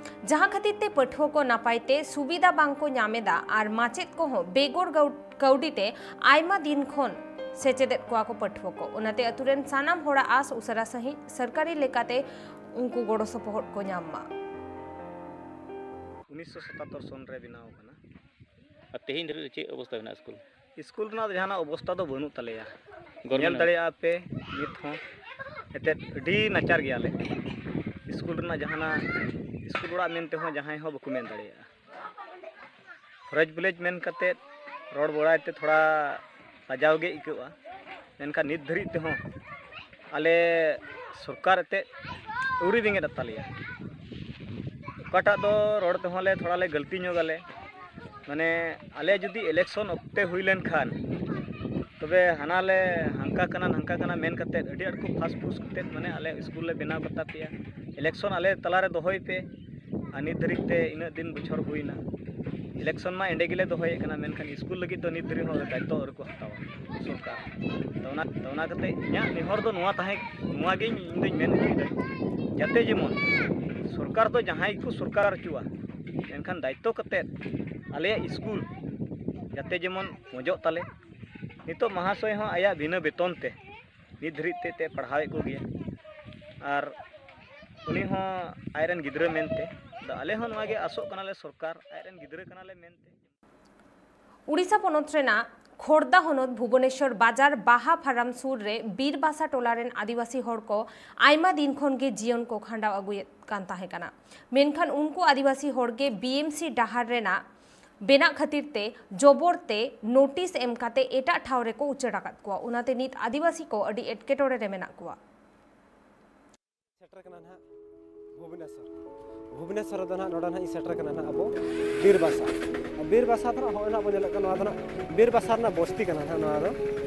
ᱡᱟᱦᱟᱸ ᱠᱷᱟᱹᱛᱤᱨ ᱛᱮ ᱯᱟᱹᱴᱷᱩᱣᱟᱹ ᱠᱚ ᱱᱟᱯᱟᱭ ᱛᱮ ᱥᱩᱵᱤᱫᱷᱟ ᱵᱟᱝ ᱠᱚ ᱧᱟᱢ ᱮᱫᱟ ᱟᱨ ᱢᱟᱪᱮᱫ ᱠᱚᱦᱚᱸ ᱵᱮᱜᱚᱨ ᱜᱟᱹᱣ-, ᱠᱟᱹᱣᱰᱤ ᱛᱮ ᱟᱭᱢᱟ ᱫᱤᱱ ᱠᱷᱚᱱ ᱥᱮᱪᱮᱫᱮᱫ ᱠᱚᱣᱟ ᱠᱚ ᱯᱟᱹᱴᱷᱩᱣᱟᱹ ᱠᱚ᱾ ᱚᱱᱟᱛᱮ ᱟᱹᱛᱩ ᱨᱮᱱ ᱥᱟᱱᱟᱢ ᱦᱚᱲᱟᱜ ᱟᱥ ᱩᱥᱟᱹᱨᱟ ᱥᱟᱺᱦᱤᱡ ᱥᱚᱨᱠᱟᱨᱤ ᱞᱮᱠᱟᱛᱮ ᱩᱱᱠᱩ ᱜᱚᱲᱚ ᱥᱚᱯᱚᱦᱚᱫ ᱠᱚ ᱧᱟᱢ ᱢᱟ᱾ ᱩᱱᱤᱥᱥᱚ ᱥᱟᱛᱟᱛᱛᱳᱨ ᱥᱚᱱ ᱨᱮ ᱵᱮᱱᱟᱣ ᱟᱠᱟᱱᱟ᱾ ᱟᱨ ᱛᱮᱦᱮᱧ ᱫᱷᱟᱹᱵᱤᱡ ᱫᱚ ᱪᱮᱫ ᱚᱵᱚᱥᱛᱟ ᱢᱮᱱᱟᱜᱼᱟ ᱥᱠᱩᱞ? ᱥᱠᱩᱞ ᱨᱮᱱᱟᱜ ᱫᱚ ᱡᱟᱦᱟᱱᱟᱜ ᱚᱵᱚᱥᱛᱟ ᱫᱚ ᱵᱟᱹᱱᱩᱜ ᱛᱟᱞᱮᱭᱟ᱾ ᱜᱚᱨᱢᱮᱱᱴ ᱧᱮᱞ ᱫᱟᱲᱮᱭᱟᱜᱼᱟ ᱯᱮ ᱱᱤᱛ ᱦᱚᱸ ᱮᱱᱛᱮᱫ ᱟᱹᱰᱤ ᱱᱟᱪᱟᱨ ᱜᱮᱭᱟᱞᱮ᱾ ᱥᱠᱩᱞ ᱨᱮᱱᱟᱜ ᱡᱟᱦᱟᱱᱟᱜ ᱥᱠᱩᱞ ᱚᱲᱟᱜ ᱢᱮᱱ ᱛᱮᱦᱚᱸ ᱡᱟᱦᱟᱸᱭ ᱦᱚᱸ ᱵᱟᱠᱚ ᱢᱮᱱ ᱫᱟᱲᱮᱭᱟᱜᱼᱟ᱾ ᱯᱷᱚᱨᱮᱡᱽ ᱵᱷᱤᱞᱮᱡᱽ ᱢᱮᱱ ᱠᱟᱛᱮᱫ ᱨᱚᱲ ᱵᱟᱲᱟᱭ ᱛᱮ ᱛᱷᱚᱲᱟ ᱞᱟᱡᱟᱣ ᱜᱮ ᱟᱹᱭᱠᱟᱹᱜᱼᱟ, ᱢᱮᱱᱠᱷᱟᱱ ᱱᱤᱛ ᱫᱷᱟᱹᱨᱤᱡ ᱛᱮᱦᱚᱸ ᱟᱞᱮ ᱥᱚᱨᱠᱟᱨ ᱮᱱᱛᱮᱫ ᱟᱹᱣᱨᱤ ᱵᱮᱸᱜᱮᱫ ᱟᱛᱟᱞᱮᱭᱟ᱾ ᱚᱠᱟᱴᱟᱜ ᱫᱚ ᱨᱚᱲ ᱛᱮᱦᱚᱸ ᱞᱮ ᱛᱷᱚᱲᱟ ᱞᱮ ᱜᱟᱹᱞᱛᱤ ᱧᱚᱜ ᱟᱞᱮ, ᱢᱟᱱᱮ ᱟᱞᱮ ᱡᱩᱫᱤ ᱤᱞᱮᱠᱥᱚᱱ ᱚᱠᱛᱮ ᱦᱩᱭ ᱞᱮᱱᱠᱷᱟᱱ ᱛᱚᱵᱮ ᱦᱟᱱᱟ ᱞᱮ ᱦᱟᱱᱠᱟ ᱠᱟᱱᱟ ᱱᱟᱝᱠᱟ ᱠᱟᱱᱟ ᱢᱮᱱ ᱠᱟᱛᱮᱫ ᱟᱹᱰᱤ ᱟᱸᱴ ᱠᱚ ᱯᱷᱟᱥ ᱯᱷᱩᱥ ᱠᱟᱛᱮᱫ ᱢᱟᱱᱮ ᱟᱞᱮ ᱥᱠᱩᱞ ᱞᱮ ᱵᱮᱱᱟᱣ ᱠᱟᱛᱟ ᱯᱮᱭᱟ, ᱤᱞᱮᱠᱥᱚᱱ ᱟᱞᱮ ᱛᱟᱞᱟᱨᱮ ᱫᱚᱦᱚᱭ ᱯᱮ᱾ ᱟᱨ ᱱᱤᱛ ᱫᱷᱟᱹᱨᱤᱡ ᱛᱮ ᱤᱱᱟᱹᱜ ᱫᱤᱱ ᱵᱚᱪᱷᱚᱨ ᱦᱩᱭᱱᱟ, ᱤᱞᱮᱠᱥᱚᱱ ᱢᱟ ᱮᱸᱰᱮ ᱜᱮᱞᱮ ᱫᱚᱦᱚᱭᱮᱫ ᱠᱟᱱᱟ, ᱢᱮᱱᱠᱷᱟᱱ ᱥᱠᱩᱞ ᱞᱟᱹᱜᱤᱫ ᱫᱚ ᱱᱤᱛ ᱫᱷᱟᱹᱨᱤᱡ ᱦᱚᱸ ᱫᱟᱭᱤᱛᱛᱚ ᱟᱹᱣᱨᱤ ᱠᱚ ᱦᱟᱛᱟᱣᱟ ᱥᱚᱨᱠᱟᱨ᱾ ᱛᱚ ᱚᱱᱟ, ᱛᱚ ᱚᱱᱟ ᱠᱟᱛᱮ ᱤᱧᱟᱹᱜ ᱱᱮᱦᱚᱨ ᱫᱚ ᱱᱚᱣᱟ ᱛᱟᱦᱮᱸ, ᱱᱚᱣᱟ ᱜᱮ ᱤᱧ ᱫᱚᱧ ᱢᱮᱱ ᱦᱚᱪᱚᱭᱮᱫᱟ, ᱡᱟᱛᱮ ᱡᱮᱢᱚᱱ ᱥᱚᱨᱠᱟᱨ ᱫᱚ ᱡᱟᱦᱟᱸᱭ ᱜᱮᱠᱚ ᱥᱚᱨᱠᱟᱨ ᱦᱚᱪᱚᱣᱟ, ᱢᱮᱱᱠᱷᱟᱱ ᱫᱟᱭᱤᱛᱛᱚ ᱠᱟᱛᱮ ᱟᱞᱮᱭᱟᱜ ᱥᱠᱩᱞ ᱡᱟᱛᱮ ᱡᱮᱢᱚᱱ ᱢᱚᱡᱚᱜ ᱛᱟᱞᱮ᱾ ᱱᱤᱛᱚᱜ ᱢᱟᱦᱟᱥᱚᱭ ᱦᱚᱸ ᱟᱭᱟᱜ ᱵᱤᱱᱟᱹ ᱵᱮᱛᱚᱱ ᱛᱮ ᱱᱤᱛ ᱫᱷᱟᱹᱨᱤᱡ ᱛᱮ ᱛᱮ ᱯᱟᱲᱦᱟᱣᱮᱫ ᱠᱚᱜᱮᱭᱟ, ᱟᱨ ᱩᱱᱤ ᱦᱚᱸ ᱟᱡᱨᱮᱱ ᱜᱤᱫᱽᱨᱟᱹ ᱢᱮᱱᱛᱮ᱾ ᱟᱫᱚ ᱟᱞᱮ ᱦᱚᱸ ᱱᱚᱣᱟ ᱜᱮ ᱟᱥᱚᱜ ᱠᱟᱱᱟᱞᱮ ᱥᱚᱨᱠᱟᱨ ᱟᱡᱨᱮᱱ ᱜᱤᱫᱽᱨᱟᱹ ᱠᱟᱱᱟᱞᱮ ᱢᱮᱱᱛᱮ᱾ ᱩᱲᱤᱥᱥᱟ ᱯᱚᱱᱚᱛ ᱨᱮᱱᱟᱜ ᱠᱷᱳᱨᱫᱟ ᱦᱚᱱᱚᱛ ᱵᱷᱩᱵᱚᱱᱮᱥᱣᱚᱨ ᱵᱟᱡᱟᱨ ᱵᱟᱦᱟ ᱯᱷᱟᱨᱟᱢ ᱥᱩᱨ ᱨᱮ ᱵᱤᱨ ᱵᱟᱥᱟ ᱴᱚᱞᱟ ᱨᱮᱱ ᱟᱹᱫᱤᱵᱟᱹᱥᱤ ᱦᱚᱲ ᱠᱚ ᱟᱭᱢᱟ ᱫᱤᱱ ᱠᱷᱚᱱ ᱜᱮ ᱡᱤᱭᱚᱱ ᱠᱚ ᱠᱷᱟᱸᱰᱟᱣ ᱟᱹᱜᱩᱭᱮᱫ ᱠᱟᱱ ᱛᱟᱦᱮᱸ ᱠᱟᱱᱟ, ᱢᱮᱱᱠᱷᱟᱱ ᱩᱱᱠᱩ ᱟᱹᱫᱤᱵᱟᱹᱥᱤ ᱦᱚᱲ ᱜᱮ ᱵᱤ ᱮᱢ ᱥᱤ ᱰᱟᱦᱟᱨ ᱨᱮᱱᱟᱜ ᱵᱮᱱᱟᱜ ᱠᱷᱟᱹᱛᱤᱨ ᱛᱮ ᱡᱚᱵᱚᱨ ᱛᱮ ᱱᱳᱴᱤᱥ ᱮᱢ ᱠᱟᱛᱮ ᱮᱴᱟᱜ ᱴᱷᱟᱶ ᱨᱮᱠᱚ ᱩᱪᱟᱹᱲ ᱟᱠᱟᱫ ᱠᱚᱣᱟ᱾ ᱚᱱᱟᱛᱮ ᱱᱤᱛ ᱟᱹᱫᱤᱵᱟᱹᱥᱤ ᱠᱚ ᱟᱹᱰᱤ ᱮᱴᱠᱮᱴᱚᱬᱮ ᱨᱮ ᱢᱮᱱᱟᱜ ᱠᱚᱣᱟ᱾ ᱥᱮᱴᱮᱨ ᱠᱟᱱᱟ ᱱᱟᱦᱟᱜ ᱵᱷᱩᱵᱽᱱᱮᱥᱚᱨ᱾ ᱵᱷᱩᱵᱽᱱᱮᱥᱚᱨ ᱨᱮᱫᱚ ᱱᱟᱦᱟᱜ, ᱱᱚᱰᱮ ᱱᱟᱦᱟᱜ ᱤᱧ ᱥᱮᱴᱮᱨ ᱠᱟᱱᱟ ᱱᱟᱦᱟᱜ ᱟᱵᱚ ᱵᱤᱨ ᱵᱟᱥᱟ᱾ ᱟᱨ ᱵᱤᱨ ᱵᱟᱥᱟ ᱫᱚ ᱱᱟᱦᱟᱜ ᱦᱚᱸᱜᱼᱚᱭ ᱱᱟᱦᱟᱜ ᱵᱚᱱ ᱧᱮᱞᱮᱫ ᱠᱟᱱᱟ, ᱱᱚᱣᱟ ᱫᱚ ᱱᱟᱦᱟᱜ ᱵᱤᱨ ᱵᱟᱥᱟ ᱨᱮᱱᱟᱜ ᱵᱚᱥᱛᱤ ᱠᱟᱱᱟ ᱱᱟᱦᱟᱜ ᱱᱚᱣᱟ ᱫᱚ᱾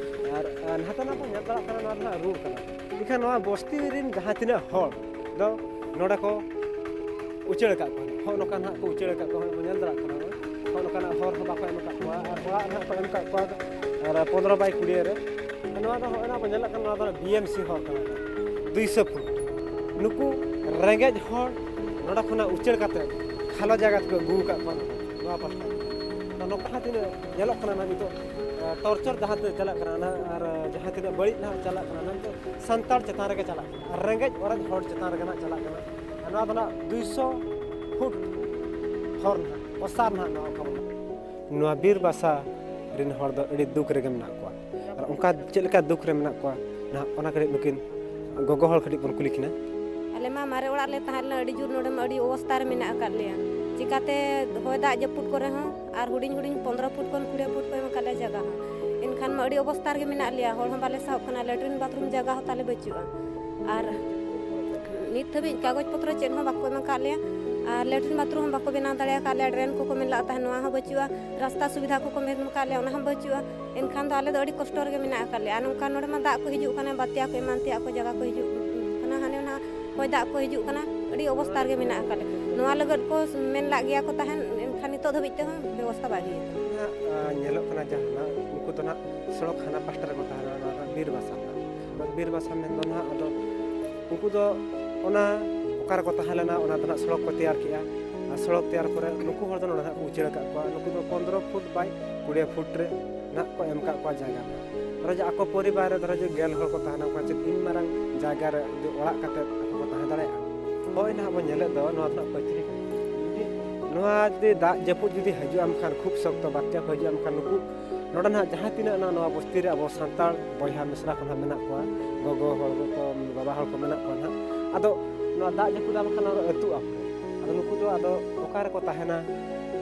ᱟᱨ, ᱟᱨ ᱱᱟᱦᱟᱜ ᱱᱟᱦᱟᱜ ᱵᱚᱱ ᱧᱮᱞ ᱫᱟᱲᱮᱭᱟᱜ ᱠᱟᱱᱟ, ᱱᱚᱣᱟ ᱫᱚ ᱱᱟᱦᱟᱜ ᱨᱳᱰ ᱠᱟᱱᱟ᱾ ᱢᱮᱱᱠᱷᱟᱱ ᱱᱚᱣᱟ ᱵᱚᱥᱛᱤ ᱨᱮᱱ ᱡᱟᱦᱟᱸ ᱛᱤᱱᱟᱹᱜ ᱦᱚᱲ, ᱫᱚ ᱱᱚᱰᱮ ᱠᱚ ᱩᱪᱟᱹᱲ ᱟᱠᱟᱫ ᱠᱚᱣᱟ᱾ ᱦᱚᱸᱜᱼᱚ ᱱᱚᱝᱠᱟ ᱱᱟᱦᱟᱜ ᱠᱚ ᱩᱪᱟᱹᱲ ᱟᱠᱟᱫ ᱠᱚᱣᱟ, ᱦᱚᱸᱜᱼᱚᱭ ᱵᱚᱱ ᱧᱮᱞ ᱫᱟᱲᱮᱭᱟᱜ ᱠᱟᱱᱟ᱾ ᱦᱚᱸᱜᱼᱚ ᱱᱚᱝᱠᱟᱱᱟᱜ ᱦᱚᱨ ᱦᱚᱸ ᱵᱟᱠᱚ ᱮᱢ ᱟᱠᱟᱫ ᱠᱚᱣᱟ, ᱟᱨ ᱚᱲᱟᱜ ᱱᱟᱦᱟᱜ ᱠᱚ ᱮᱢ ᱟᱠᱟᱫ ᱠᱚᱣᱟ ᱟᱨ ᱯᱚᱱᱫᱽᱨᱚ ᱵᱟᱭ ᱠᱩᱲᱤ ᱨᱮ᱾ ᱟᱨ ᱱᱚᱣᱟ ᱫᱚ ᱦᱚᱸᱜᱼᱚᱭ ᱱᱟᱦᱟᱜ ᱵᱚᱱ ᱧᱮᱞᱮᱫ ᱠᱟᱱᱟ, ᱱᱚᱣᱟ ᱫᱚ ᱵᱤ ᱮᱢ ᱥᱤ ᱦᱚᱨ ᱠᱟᱱᱟ, ᱫᱩᱭᱥᱚ ᱯᱷᱩᱴ᱾ ᱱᱩᱠᱩ ᱨᱮᱸᱜᱮᱡ ᱦᱚᱲ ᱱᱚᱰᱮ ᱠᱷᱚᱱᱟᱜ ᱩᱪᱟᱹᱲ ᱠᱟᱛᱮ ᱠᱷᱟᱞᱚ ᱡᱟᱭᱜᱟ ᱛᱮᱠᱚ ᱟᱹᱜᱩ ᱟᱠᱟᱫ ᱠᱚᱣᱟ ᱱᱚᱣᱟ ᱯᱟᱦᱴᱟ᱾ ᱛᱚ ᱱᱚᱝᱠᱟ ᱛᱤᱱᱟᱹᱜ ᱧᱮᱞᱚᱜ ᱠᱟᱱᱟ ᱱᱟᱦᱟᱜ ᱱᱤᱛᱚᱜ, ᱟᱸ, ᱴᱚᱨᱪᱚᱨ ᱡᱟᱦᱟᱸ ᱛᱤᱱᱟᱹᱜ ᱪᱟᱞᱟᱜ ᱠᱟᱱᱟ ᱱᱟᱦᱟᱜ, ᱟᱨ ᱡᱟᱦᱟᱸ ᱛᱤᱱᱟᱹᱜ ᱵᱟᱹᱲᱤᱡ ᱱᱟᱦᱟᱜ ᱪᱟᱞᱟᱜ ᱠᱟᱱᱟ ᱱᱟᱦᱟᱜ, ᱱᱤᱛᱚᱜ ᱥᱟᱱᱛᱟᱲ ᱪᱮᱛᱟᱱ ᱨᱮᱜᱮ ᱪᱟᱞᱟᱜ ᱠᱟᱱᱟ᱾ ᱟᱨ ᱨᱮᱸᱜᱮᱡ ᱚᱨᱮᱡ ᱦᱚᱲ ᱪᱮᱛᱟᱱ ᱨᱮᱜᱮ ᱱᱟᱜ ᱪᱟᱞᱟᱜ ᱠᱟᱱᱟ᱾ ᱟᱨ ᱱᱚᱣᱟ ᱫᱚ ᱱᱟᱜ ᱫᱩᱭᱥᱚ ᱯᱷᱩᱴ ᱦᱚᱨ ᱱᱟᱜ, ᱚᱥᱟᱨ ᱱᱟᱜ ᱱᱚᱣᱟ ᱚᱠᱟ ᱵᱚᱱ, ᱱᱚᱣᱟ ᱵᱤᱨ ᱵᱟᱥᱟ ᱨᱮᱱ ᱦᱚᱲ ᱫᱚ ᱟᱹᱰᱤ ᱫᱩᱠ ᱨᱮᱜᱮ ᱢᱮᱱᱟᱜ ᱠᱚᱣᱟ᱾ ᱟᱨ ᱚᱱᱠᱟ ᱪᱮᱫ ᱞᱮᱠᱟ ᱫᱩᱠ ᱨᱮ ᱢᱮᱱᱟᱜ ᱠᱚᱣᱟ ᱱᱟᱜ, ᱚᱱᱟ ᱠᱟᱹᱴᱤᱡ ᱱᱩᱠᱤᱱ ᱜᱚᱜᱚ ᱦᱚᱲ ᱠᱟᱹᱴᱤᱡ ᱵᱚᱱ ᱠᱩᱞᱤ ᱠᱤᱱᱟ᱾ ᱟᱞᱮ ᱢᱟ ᱢᱟᱨᱮ ᱚᱲᱟᱜ ᱨᱮᱞᱮ ᱛᱟᱦᱮᱸ ᱞᱮᱱᱟ, ᱟᱹᱰᱤ ᱡᱳᱨ ᱱᱚᱰᱮ ᱢᱟ ᱟᱹᱰᱤ ᱚᱵᱚᱥᱛᱟ ᱨᱮ ᱢᱮᱱᱟᱜ ᱟᱠᱟᱫ ᱞᱮᱭᱟ᱾ ᱪᱤᱠᱟᱛᱮ ᱦᱚᱭ ᱫᱟᱜ ᱡᱟᱹᱯᱩᱫ ᱠᱚᱨᱮ ᱦᱚᱸ, ᱟᱨ ᱦᱩᱰᱤᱧ ᱦᱩᱰᱤᱧ ᱯᱚᱱᱫᱽᱨᱚ ᱯᱷᱩᱴ ᱠᱷᱚᱱ ᱠᱩᱲᱤ ᱯᱷᱩᱴ ᱠᱚ ᱮᱢ ᱟᱠᱟᱫ ᱞᱮᱭᱟ ᱡᱟᱭᱜᱟ ᱦᱚᱸ, ᱮᱱᱠᱷᱟᱱ ᱢᱟ ᱟᱹᱰᱤ ᱚᱵᱚᱥᱛᱟ ᱨᱮᱜᱮ ᱢᱮᱱᱟᱜ ᱞᱮᱭᱟ, ᱦᱚᱲ ᱦᱚᱸ ᱵᱟᱞᱮ ᱥᱟᱦᱚᱵ ᱠᱟᱱᱟ, ᱞᱮᱴᱨᱤᱱ ᱵᱟᱛᱷᱨᱩᱢ ᱡᱟᱭᱜᱟ ᱦᱚᱸ ᱛᱟᱞᱮ ᱵᱟᱹᱪᱩᱜᱼᱟ᱾ ᱟᱨ ᱱᱤᱛ ᱫᱷᱟᱹᱵᱤᱡ ᱠᱟᱜᱚᱡᱽ ᱯᱚᱛᱨᱚ ᱪᱮᱫ ᱦᱚᱸ ᱵᱟᱠᱚ ᱮᱢ ᱟᱠᱟᱫ ᱞᱮᱭᱟ, ᱟᱨ ᱞᱮᱴᱨᱤᱱ ᱵᱟᱛᱷᱨᱩᱢ ᱦᱚᱸ ᱵᱟᱠᱚ ᱵᱮᱱᱟᱣ ᱫᱟᱲᱮ ᱟᱠᱟᱫ ᱞᱮᱭᱟ, ᱰᱨᱮᱱ ᱠᱚᱠᱚ ᱢᱮᱱ ᱞᱟᱜ ᱛᱟᱦᱮᱸᱫ, ᱱᱚᱣᱟ ᱦᱚᱸ ᱵᱟᱹᱪᱩᱜᱼᱟ, ᱨᱟᱥᱛᱟ ᱥᱩᱵᱤᱫᱷᱟ ᱠᱚᱠᱚ ᱢᱮᱱ ᱟᱠᱟᱫ ᱞᱮᱭᱟ, ᱚᱱᱟ ᱦᱚᱸ ᱵᱟᱹᱪᱩᱜᱼᱟ᱾ ᱮᱱᱠᱷᱟᱱ ᱫᱚ ᱟᱞᱮ ᱫᱚ ᱟᱹᱰᱤ ᱠᱚᱥᱴᱚ ᱨᱮᱜᱮ ᱢᱮᱱᱟᱜ ᱟᱠᱟᱫ ᱞᱮᱭᱟ᱾ ᱟᱨ ᱱᱚᱝᱠᱟ ᱱᱚᱰᱮ ᱢᱟ ᱫᱟᱜ ᱠᱚ ᱦᱤᱡᱩᱜ ᱠᱟᱱᱟ, ᱵᱟᱛᱭᱟ ᱠᱚ ᱮᱢᱟᱱ ᱛᱮᱭᱟᱜ ᱠᱚ ᱡᱟᱭᱜᱟ ᱠᱚ ᱦᱤᱡᱩᱜ ᱠᱟᱱᱟ, ᱦᱟᱱᱮ ᱚᱱᱟ ᱦᱚᱭ ᱫᱟᱜ ᱠᱚ ᱦᱤᱡᱩᱜ ᱠᱟᱱᱟ, ᱟᱹᱰᱤ ᱚᱵᱚᱥᱛᱟ ᱨᱮᱜᱮ ᱢᱮᱱᱟᱜ ᱟᱠᱟᱫ ᱞᱮᱭᱟ᱾ ᱱᱚᱣᱟ ᱞᱟᱹᱜᱤᱫ ᱠᱚ ᱢᱮᱱ ᱞᱟᱜ ᱜᱮᱭᱟ ᱠᱚ ᱛᱟᱦᱮᱸᱫ, ᱮᱱᱠᱷᱟᱱ ᱱᱤᱛᱚᱜ ᱫᱷᱟᱹᱵᱤᱡ ᱛᱮᱦᱚᱸ ᱵᱮᱵᱚᱥᱛᱟ ᱵᱟᱭ ᱦᱩᱭ ᱟᱠᱟᱱᱟ᱾ ᱱᱟᱦᱟᱜ, ᱟᱸ, ᱧᱮᱞᱚᱜ ᱠᱟᱱᱟ ᱡᱟᱦᱟᱸ ᱱᱟᱜ, ᱩᱱᱠᱩ ᱫᱚ ᱱᱟᱜ ᱥᱚᱲᱚᱠ ᱦᱟᱱᱟ ᱯᱟᱥᱴᱟ ᱨᱮᱠᱚ ᱛᱟᱦᱮᱱᱟ, ᱱᱚᱣᱟ ᱫᱚ ᱵᱤᱨ ᱵᱟᱥᱟ ᱱᱟᱜ᱾ ᱵᱤᱨ ᱵᱟᱥᱟ ᱢᱮᱱᱫᱚ ᱱᱟᱜ, ᱟᱫᱚ ᱩᱱᱠᱩ ᱫᱚ ᱚᱱᱟ ᱚᱠᱟ ᱨᱮᱠᱚ ᱛᱟᱦᱮᱸ ᱞᱮᱱᱟ, ᱚᱱᱟ ᱫᱚ ᱱᱟᱜ ᱥᱚᱲᱚᱠ ᱠᱚ ᱛᱮᱭᱟᱨ ᱠᱮᱜᱼᱟ᱾ ᱟᱨ ᱥᱚᱲᱚᱠ ᱛᱮᱭᱟᱨ ᱯᱚᱨᱮ ᱱᱩᱠᱩ ᱦᱚᱲ ᱫᱚ ᱱᱚᱰᱮ ᱱᱟᱜ ᱠᱚ ᱩᱪᱟᱹᱲ ᱟᱠᱟᱫ ᱠᱚᱣᱟ᱾ ᱱᱩᱠᱩ ᱫᱚ ᱯᱚᱱᱫᱽᱨᱚ ᱯᱷᱩᱴ ᱵᱟᱭ ᱠᱩᱲᱤ ᱯᱷᱩᱴ ᱨᱮ ᱱᱟᱜ ᱠᱚ ᱮᱢ ᱟᱠᱟᱫ ᱠᱚᱣᱟ ᱡᱟᱭᱜᱟ ᱱᱟᱜ᱾ ᱫᱷᱚᱨᱚ ᱡᱮ ᱟᱠᱚ ᱯᱚᱨᱤᱵᱟᱨ ᱨᱮ ᱫᱷᱚᱨᱚ ᱡᱮ ᱜᱮᱞ ᱦᱚᱲ ᱠᱚ ᱛᱟᱦᱮᱱᱟ, ᱚᱱᱠᱟ ᱪᱮᱫ ᱤᱱ ᱢᱟᱨᱟᱝ ᱡᱟᱭᱜᱟ ᱨᱮ ᱡᱩᱫᱤ ᱚᱲᱟᱜ ᱠᱟᱛᱮ ᱟᱠᱚ ᱠᱚ ᱛᱟᱦᱮᱸ ᱫᱟᱲᱮᱭᱟᱜᱼᱟ? ᱦᱳᱭ ᱱᱟᱦᱟᱜ ᱵᱚᱱ ᱧᱮᱞᱮᱫ ᱫᱚ ᱱᱚᱣᱟ ᱫᱚ ᱱᱟᱜ ᱯᱟᱹᱪᱨᱤ ᱠᱟᱱᱟ᱾ ᱡᱩᱫᱤ ᱱᱚᱣᱟ ᱡᱩᱫᱤ ᱫᱟᱜ ᱡᱟᱹᱯᱩᱫ ᱡᱩᱫᱤ ᱦᱤᱡᱩᱜᱼᱟ, ᱮᱱᱠᱷᱟᱱ ᱠᱷᱩᱵ ᱥᱚᱠᱛᱚ ᱵᱟᱛᱭᱟ ᱠᱚ ᱦᱤᱡᱩᱜᱼᱟ, ᱮᱱᱠᱷᱟᱱ ᱱᱩᱠᱩ ᱱᱚᱰᱮ ᱱᱟᱦᱟᱜ ᱡᱟᱦᱟᱸ ᱛᱤᱱᱟᱹᱜ ᱱᱚᱣᱟ, ᱱᱚᱣᱟ ᱵᱚᱥᱛᱤ ᱨᱮ ᱟᱵᱚ ᱥᱟᱱᱛᱟᱲ ᱵᱚᱭᱦᱟ ᱢᱤᱥᱨᱟ ᱠᱚ ᱱᱟᱦᱟᱜ ᱢᱮᱱᱟᱜ ᱠᱚᱣᱟ, ᱜᱚᱜᱚ ᱦᱚᱲ ᱠᱚ, ᱵᱟᱵᱟ ᱦᱚᱲ ᱠᱚ ᱢᱮᱱᱟᱜ ᱠᱚᱣᱟ ᱱᱟᱦᱟᱜ, ᱟᱫᱚ ᱱᱚᱣᱟ ᱫᱟᱜ ᱡᱟᱹᱯᱩᱫ ᱟᱢ ᱠᱷᱟᱱ ᱱᱚᱣᱟ ᱫᱚ ᱟᱹᱛᱩᱜᱼᱟ᱾ ᱟᱫᱚ ᱱᱩᱠᱩ ᱫᱚ ᱟᱫᱚ ᱚᱠᱟ ᱨᱮᱠᱚ ᱛᱟᱦᱮᱱᱟ,